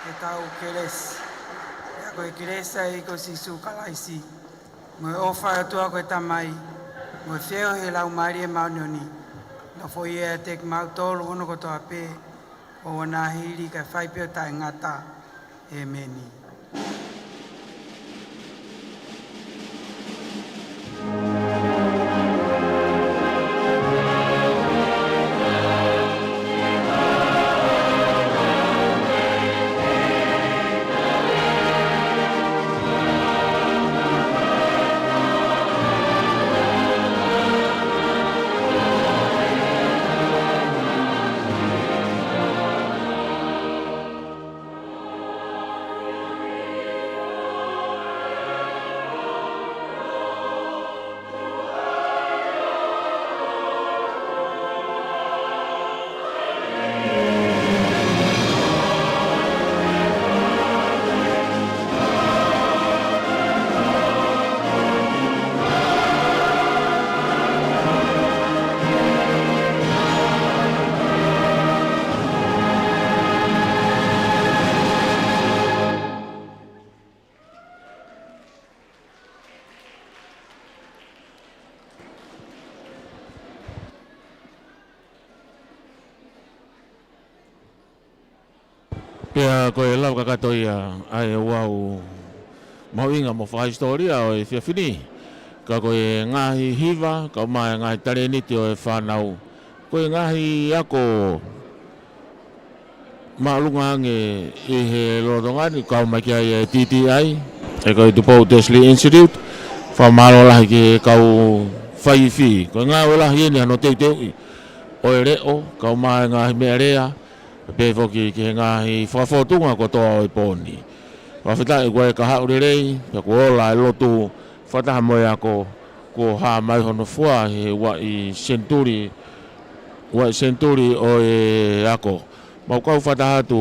Ke tau kelesi. Pea ko e kelesi ʻa e ʻEiki ko Sīsū Kalaisi, mo e ʻofa ʻa e ʻOtua ko e Tamai, mo e feohi ʻa e Laumālie Māʻoniʻoni, nofoʻia ʻiate kimautolu hono kotoa pē, ʻo ʻoua naʻa hili kae fai pē ʻo taʻengata. ʻĒmeni. Pea ko e lava kakato ia ʻa e ouau mahuʻinga mo fakahisitōlia ʻo e efiafi ni. Ka ko e ngaahi hiva, kae ʻumaʻā e ngaahi talēniti ʻo e fānau. Ko e ngaahi ako māʻolunga ange ʻi he lolotonga ni, kau mai ki ai e T T I, ʻa ia ko e Tupou Tesley Institute, fakamālō lahi ki he kau faiifi. Ko e ngāue lahi eni hano teuteuʻi ʻo e leʻo, kae ʻumaʻā e ngaahi meʻalea, pehē foki ki he ngaahi fakafōtunga kotoa ʻo e pō ni. Fakafetaʻi kuo ʻi ai e kahaʻu lelei, pea kuo ola e lotu fakataha mo e ako, kuo hā mai hono fua he uaʻi senituli, uaʻi senituli ʻo e ako. Mau kau fakataha atu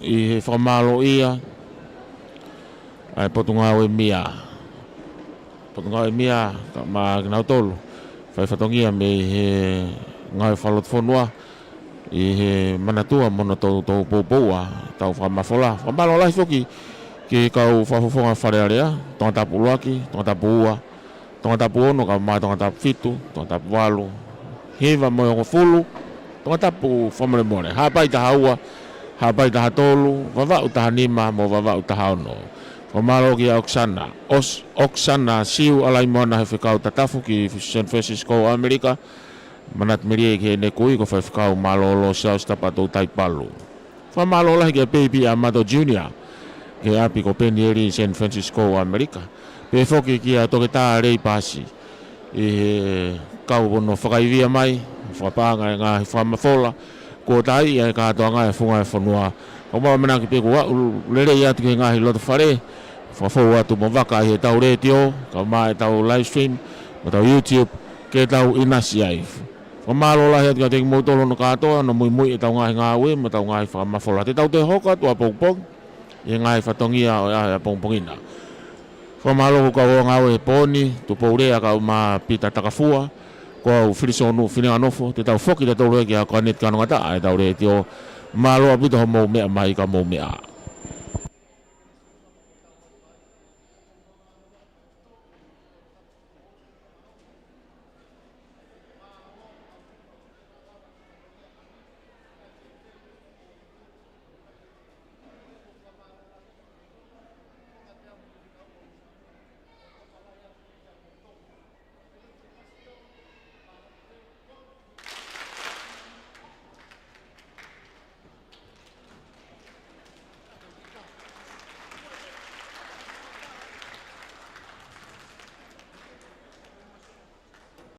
ʻi he fakamālōʻia ʻa e Potungāue Mia. Potungāue Mia, kae ʻumaʻā kinautolu fai fatongia mei he ngāue fakalotofonua ʻi he manatua mo hono toutou poupouʻi ʻa ʻetau fakamafola. Fakamālō lahi foki ki he kau fakafofonga Fale Alea, Tongatapu ʻuluaki, Tongatapu ua, Tongatapu ono, kae ʻumaʻā Tongatapu fitu, Tongatapu valu, hiva mo e hongofulu, Tongatapu fakamolemole, Haʻapai taha ua, Haʻapai taha tolu, Vavaʻu taha nima mo Vavaʻu taha ono. Fakamālō kia Oksana, Os-, Oksana Siu ʻAlaimoana, he fekau Tatafu ki San Francisco ʻAmelika. Manatu melie ki heʻene kui ko e faifekau mālōlō Siaosi Tapatoutai Palu. Fakamālō lahi kia Peipi ʻAmato Junior, ki he ʻapi ko Penieli San Francisco ʻAmelika. Pehē foki kia Toketā Lei Pasi, ʻi he kau hono fakaivia mai, fakapaʻanga e ngaahi fakamafola, kuo taaʻi ʻa e kātoanga e funga e fonua. Kae ʻumaʻā ʻamanaki pē kuo aʻu lelei atu ki he ngaahi loto fale, fakafou atu mo vaka ʻi heʻetau letiō, kae ʻumaʻā ʻetau live stream, mo ʻetau YouTube, ke tau ʻinasi ai. Fakamālō lahi atu kiate kimoutolu hono kātoa, hono muimui ʻetau ngaahi ngāue, mo ʻetau ngaahi fakamafola. Te tau toe hoko atu ʻapongipongi ʻi he ngaahi fatongia ʻo e ʻaho ʻapongipongi na. Fakamālō ki he kau ngāue he pō ni, Tupou Lea kae ʻumaʻā Pita Takafua, ko au Filisonu Fineʻanofo, te tau foki tautolu ki he ako ʻa e neti kanongataʻa ʻetau letiō. Mālō ʻaupito hoʻomou meʻa mai, ka mou meʻa ā.